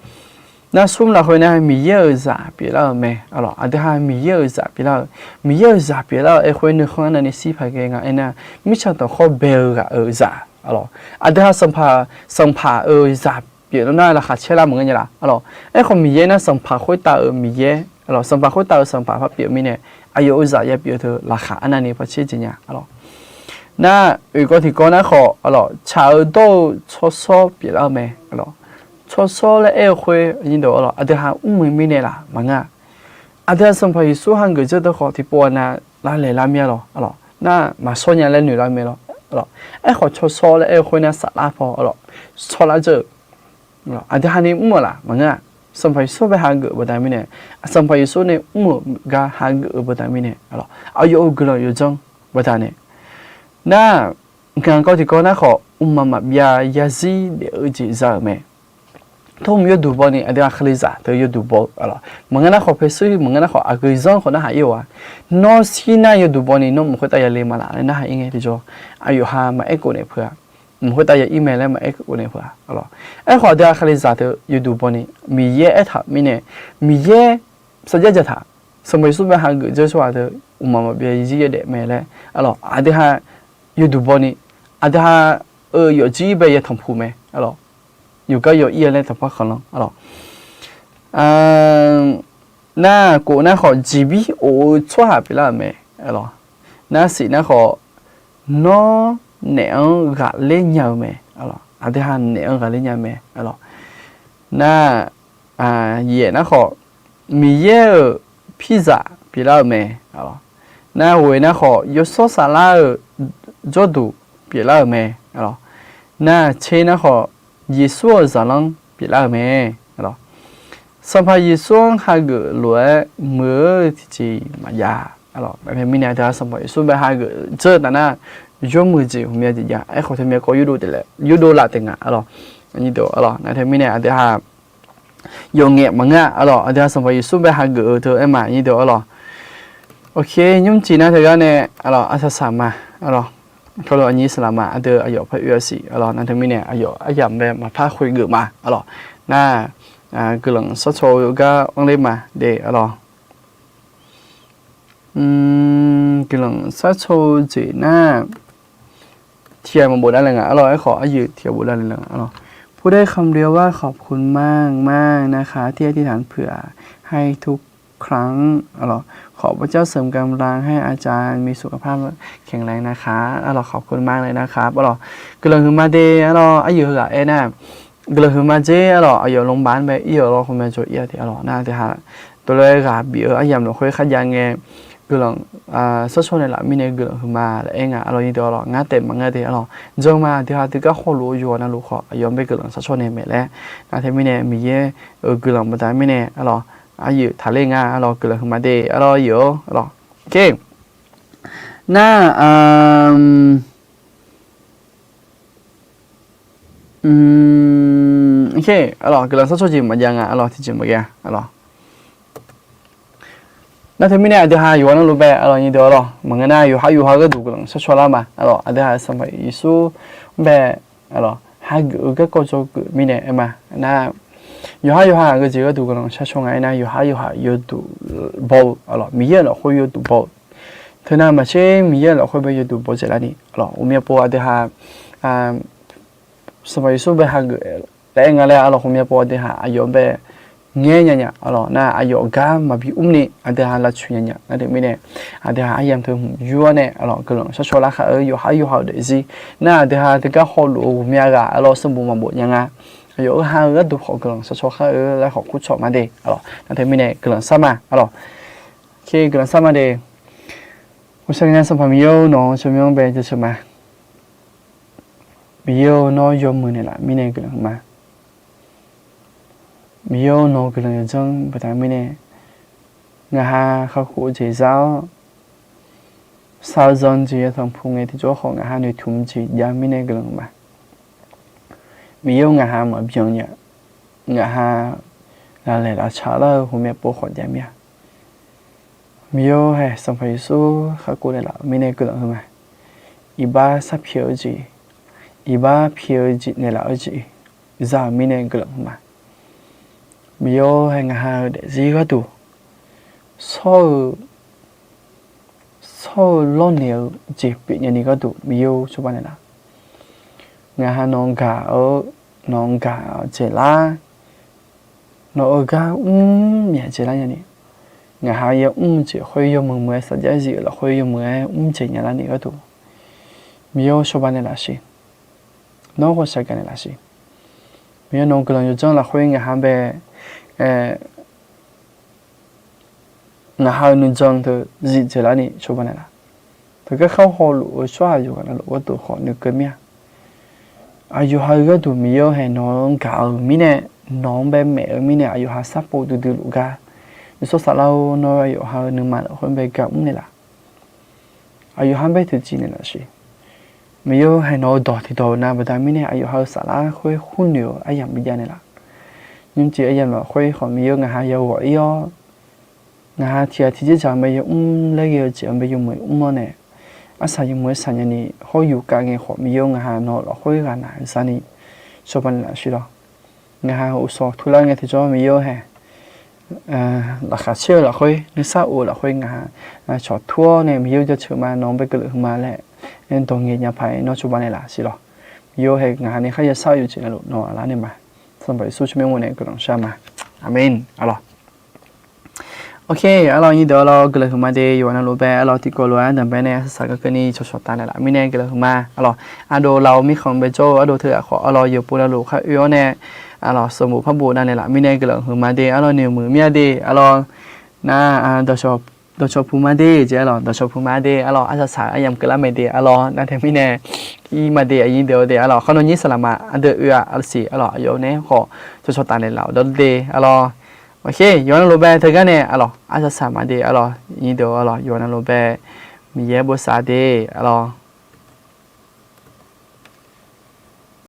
Nar smr lafkhoer nar, Miqyaer-euq zaq pyeuflar-euq mae, aqlawq. Aqdui ha Miqyaer-euq zaq pyeuflar-eu, Miqyaer-euq zaq pyeuflar-eu aerkhoer nuikhanr navni shir paq ghae nga aernar, mirtsaq dawqkhawr bae-eu ghaq-euq zaq, aqlawq. Aqdui ha sanqpaq, sanqpaq-euq zaq pyeuflar nar laqkhaq caer lar maqngeur nya laf, aqlawq. Aerkhawf Miqyaer nar sanqpaq khoertav-euq Miqyaer, aqlawq, sanqpaq khoertav-euq sanqpaq par pyeuf mirnae, aqyawf-euq zaq ya pyeuf-eu teu laqkhaq arnavni par caer jeq nya, aqlawq. Nar oeq kawv tiq kawv nar khawf, aqlawq, tsaq-eu dawr-eu tsawrshawr pyeuflar-eu mae, aqlawq. Tsawrshawr laer aer-eu khoer, aqlawq, aqdui ha mr-eu mirnae laf maqngeur-a. Aqdui ha Sanqpaq Yeqsur hageuf dzeur dawr khawf tiqpov-a nav lavlaeq lar mir-a lawq, aqlawq. Nar maqshawr nya laer noeq lar mae lawq, aqlawq. Aerkhawf tsawrshawr laer aer-eu khoer nar saflar paw, aqlawq, shawrlar dzeur-eu aqdui ha ni mr-euq laf maqngeur-a. Sanqpaq Yeqsur bae hageuf-eu baqda mirnae, Sanqpaq Yeqsur nae mr-euq gar hageuf-eu baqda mirnae, aqlawq, aqyawf-euq guiqlanq yawdzanr baqda nae. Nar ngaq kawv tiq kawv nar khawf, mqmaq maqbyav yarzir daef-eu jeq za-euq mae. Tov yawduq baw ni aqdui-aq Kalizaq teu yawduq baw-eu, aqlawq. Maqngeur nar khawf paesuir, maqngeur nar khawf aqgeu zanr khawf narhaq ir-eu-aq, nawr shir nar yawduq baw ni nawr mq khoertav yale ma laf laer narhaq ir ngae tiqjawr, aqyawf ha maqaer khof naeq peuq-a. Mq khoertav ya ir mae laer maqaer khof naeq peuq-a, aqlawq. Aerkhawf aqdui-aq Kalizaq teu yawduq baw ni Miqyaer aertaq-euq mirnae, Miqyaer sarjax dzaqtaq, Sanqpaq Yeqsur bae hageuf dzeur tsawrhaq teu mqmaq maqbyav zir yadaef mae laer, aqlawq, aqdui ha yawduq baw ni, aqdui ha-euq yawfjir bae yatanq puq mae, aqlawq. Yawqgar yaw ir-a laer tanqpar khanqlanr, aqlawq. Nar khof nar khawf jeqbir of-eu tsawrhaq pyeuflar-euq mae, aqlawq. Nar siq nar khawf nawr naef-anr ghaqler nya-eu mae, aqlawq. Aqdui ha naef-anr ghaqler nya mae, aqlawq. Nar yaeq nar khawf Miqyaer-euq pirzaq pyeuflar-euq mae, aqlawq. Nar ghoeq nar khawf yawshawr saflar-euq jawrduq pyeuflar-euq mae, aqlawq. Nar tser nar khawf Yeqsur-euq zaqlanr pyeuflar-euq mae, aqlawq. Sanqpaq Yeqsur-anr hageuf lof-aer muiq-eu tiqjeq maqjav, aqlawq. Mirnae aqdui ha Sanqpaq Yeqsur bae hageuf dzeur-eu taf nar, yawmuiq jeq ghawqmya jeq jav. Aerkhawf teu myav kawv yurdov laf taef nga, aqlawq. Aqnyir deuq, aqlawq. Nar teumirnae aqdui ha yawf ngaef maqngeur-a, aqlawq. Aqdui ha Sanqpaq Yeqsur bae hageuf-eu teu aer ma, aqnyir deuq, aqlawq. Oke, nymrcif nar teugar nae, aqlawq, arsaq saq ma, aqlawq. Kawlo aqnyir saqlaq ma, aqdui aqyawf par oe-a siq, aqlawq. Nar teumirnae aqyawf aryamq bae maqpar khoeq geuf ma, aqlawq. Nar guiqlanq sharcaw-eu gar anrler ma de, aqlawq. Guiqlanq sharcaw-eu jeq nar, tiqghaq maqbof davle nga, aqlawq. Aerkhawf aryuif tiqghaq bof davle nga, aqlawq. ผู้ได้คำเดียวว่าขอบคุณมากมากนะคะที่อธิษฐานเผื่อให้ทุกครั้ง ขอพระเจ้าเสริมกำลังให้อาจารย์มีสุขภาพแข็งแรงนะคะ aqlawq. ขอบคุณมากเลยนะคะ aqlawq. Guiqlanq huiqma de, aqlawq. Aryuif heughaq aernar, guiqlanq huiqma jer, aqlawq. Aqyawf lmqbaq-anr bae ir-euq lawr, ghawqmya jawr ir-a de, aqlawq. Nar teuha dawqlaer ghaq bif-eu aryamq lafkhoer kharjav ngae, guiqlanq sharcaw naeqlaf mirnae guiqlanq huiqma laer aer nga, aqlawq. Aqnyir deuq, aqlawq. Ngar taef maqngeur de, aqlawq. Jan ma, aqdui ha teugar hawluf-eu yawqghaq navluf khawf aqyawf-anr bae guiqlanq sharcaw naeq maeq laer. Nar teumirnae Miqyaer-euq guiqlanq baqda mirnae, aqlawq. Aryuif taqler nga, aqlawq. Guiqlanq huiqma de, aqlawq, aryuif-or, aqlawq. Oke. Nar, aqlawq, guiqlanq sharcaw jeq maqjav nga, aqlawq. Tiqjeq maqghae-a, aqlawq. Nar teumirnae aqdui ha yawqghaq navluf bae, aqlawq, aqnyir deuq, aqlawq, maqngeur nar yawqhar yawqha gharduq guiqlanq sharcaw lar ma, aqlawq. Aqdui ha Sanqpaq Yeqsur bae, aqlawq, hageuf-eu garkawv dzawgeuf mirnae aer ma. Nar yawqhar yawqha aqgeu jeq gharduq guiqlanq sharcaw nga aernar, yawqhar yawqha yawduq baw-eu, aqlawq, Miqyaer-euq lafkhoer yawduq baw-eu. Teunav maqtser Miqyaer-euq lafkhoer bae yawduq baw dzaeqlar ni, aqlawq. Ghawqmya pov aqdui ha Sanqpaq Yeqsur bae hageuf laer aer nga laer, aqlawq. Ghawqmya pov aqdui ha aqyawf bae ngaer nya nya, aqlawq. Nar aqyawf gar maqbi mr ni aqdui ha lavtsoeq nya nya. Nar teumirnae aqdui ha aryamq teu hmq yur-awr nae, aqlawq, guiqlanq sharcaw lar khar-eu yawqhar yawqha-euq daefzir. Nar aqdui ha teugar hawluf-eu ghawqmya ghaq, aqlawq, sanqbof maqbof nya nga. Aqyawf-euq ha-eu gharduq khawf guiqlanq sharcaw khar-eu laer khawf kurcawq ma de, aqlawq. Nar teumirnae guiqlanq shar ma, aqlawq. Oke, guiqlanq shar ma de. Uqsaq nya Sanqpaq Miqyaer-or, nawq-anr tsawrmyanr bae jaceuq ma. Miqyaer-or, nawr yawmuiq naeqlaf mirnae guiqlanq huiqma. Miqyaer-or, nawq-eu guiqlanq yawdzanr baqda mirnae, ngaq ha kakhof-eu jeq zar-awr, sar-eu zanq jeq yatanq pu ngae tiqjawr khawf, ngaq ha noeqtmq jeq jav mirnae guiqlanq huiqma. Miqyaer-or, ngaq ha maqbyan nya, ngaq ha laqlaeq laqcaq lar-eu ghawqmya pov khawf jav mir-a. Miqyaer-or, hae Sanqpaq Yeqsur kakhof naeqlaf-euq mirnae guiqlanq huiqma. Iqbax sharpyaeq-eu jeq, iqbax pyaeq-eu jeq naeqlaf-eu jeq za-euq mirnae guiqlanq huiqma. Miqyaer-or, hae ngaq ha-eu daefzir gharduq shawr-eu shawr-eu lawrnaeq-eu jeq pyeuf nyani gharduq Miqyaer-or, cawba naeqlaf. Ngaq ha nawq-anr gaq-eu, nawq-anr gaq-eu jeq lar, nawq-euq gar mr myaq jeq lar nyani, ngaq ha yamr jeq khoer yawmuiq muiq-aer, saqjax zif-euq lafkhoer yawmuiq-aer mr jeq nya larni gharduq Miqyaer-or, cawba naeqlaf siq. Nawr ghawqshaq gaq naeqlaf siq. Miqyaer nawq-eu guiqlanq yawdzanr lafkhoer ngaq ha bae, ngaq ha-eu nuijan teu zifdzaeq larni cawba naeqlaf. Teugar khar hawluf-eu tsawrhaq yawqghaq navluf gharduq khawf nuikeuv mir-a. Aqyawf ha-eu gharduq Miqyaer-or, hae nawq-anr gaq-euq mirnae, nawq-anr bae maef-eu mirnae aqyawf ha sharpov duidui luf gar, nuisar saflar-or, nawr aqyawf ha-eu nuima lafkhoer bae gar mr naeqlaf. Aqyawf ha bae teucif naeqlaf siq. Miqyaer-or, hae nawq-eu dawq tiqdawq nav baqda mirnae aqyawf ha-eu saflar khoer khurnoeq-eu aryamq bi jav naeqlaf. nymrjeq aryamq lafkhoer khawf Miqyaer-eu ngaq ha yaghawq ir-awr, ngaq ha tiq ghaq tiqjeq dzaq-eu mae yawmr laer ghae-eu jeq-anr bae yawmuiq mr-awr nae, arsaq yawmuiq-aer saqnya ni hawr yuf kav ngae khawf Miqyaer-eu ngaq ha nawq lafkhoer ghaq naq za ni cawba naeqlaf siq lawq. Ngaq ha uqshawq turlar ngae tiqjawr Miqyaer-eu hae laqkhaq caer-eu lafkhoer nuisar of-eu lafkhoer ngaq ha cawq tur-awr nae Miqyaer-eu jaceuq ma nawq-anr bae guiqlanq huiqma laer dawq ngaeq nya paq-aer nawr cawba naeqlaf siq lawq. Miqyaer-eu hae ngaq ha ni kharya sar-eu yawqjeq navluf nawq-anr lar naeq ma. Sanqpaq Yeqsur tsawrmyanr mawr nae guiqlanq shar ma. Aqmeq. Arlawq. Ok, arlawq nyir deuq arlawq guiqlanq huiqma de yawqghaq navluf bae arlawq tiqkawv lof-aer danqbae nae arsaq saq gar keuvni cawqcawq taf naeqlaf mirnae guiqlanq huiqma arlawq. Ardov laf-eu mirkhanq bae jawr-eu ardov teughaq khawf arlawq yawqpov navluf khar oe-awr nae arlawq sanqbof parbof navnaeq laf mirnae guiqlanq huiqma de arlawq noeqmuiq mir-a de arlawq. Nar, dawqcawq puq ma de jeq arlawq, dawqcawq puq ma de arlawq, arsaq saq aryamq keuvlar mae de arlawq, nar tae mirnae ir ma de aqnyir deuq-eu de arlawq, khar nawnyir saqlaqma ardeuv oe-a arlawq siq arlawq, aqyawf nae khawf cawqcawq taf naeqlaf-euq dawr de arlawq. Aqsher yawqghaq navluf bae teugar nae arlawq arsaq saq ma de arlawq, nyir deuq arlawq yawqghaq navluf bae Miqyaer bosav de arlawq.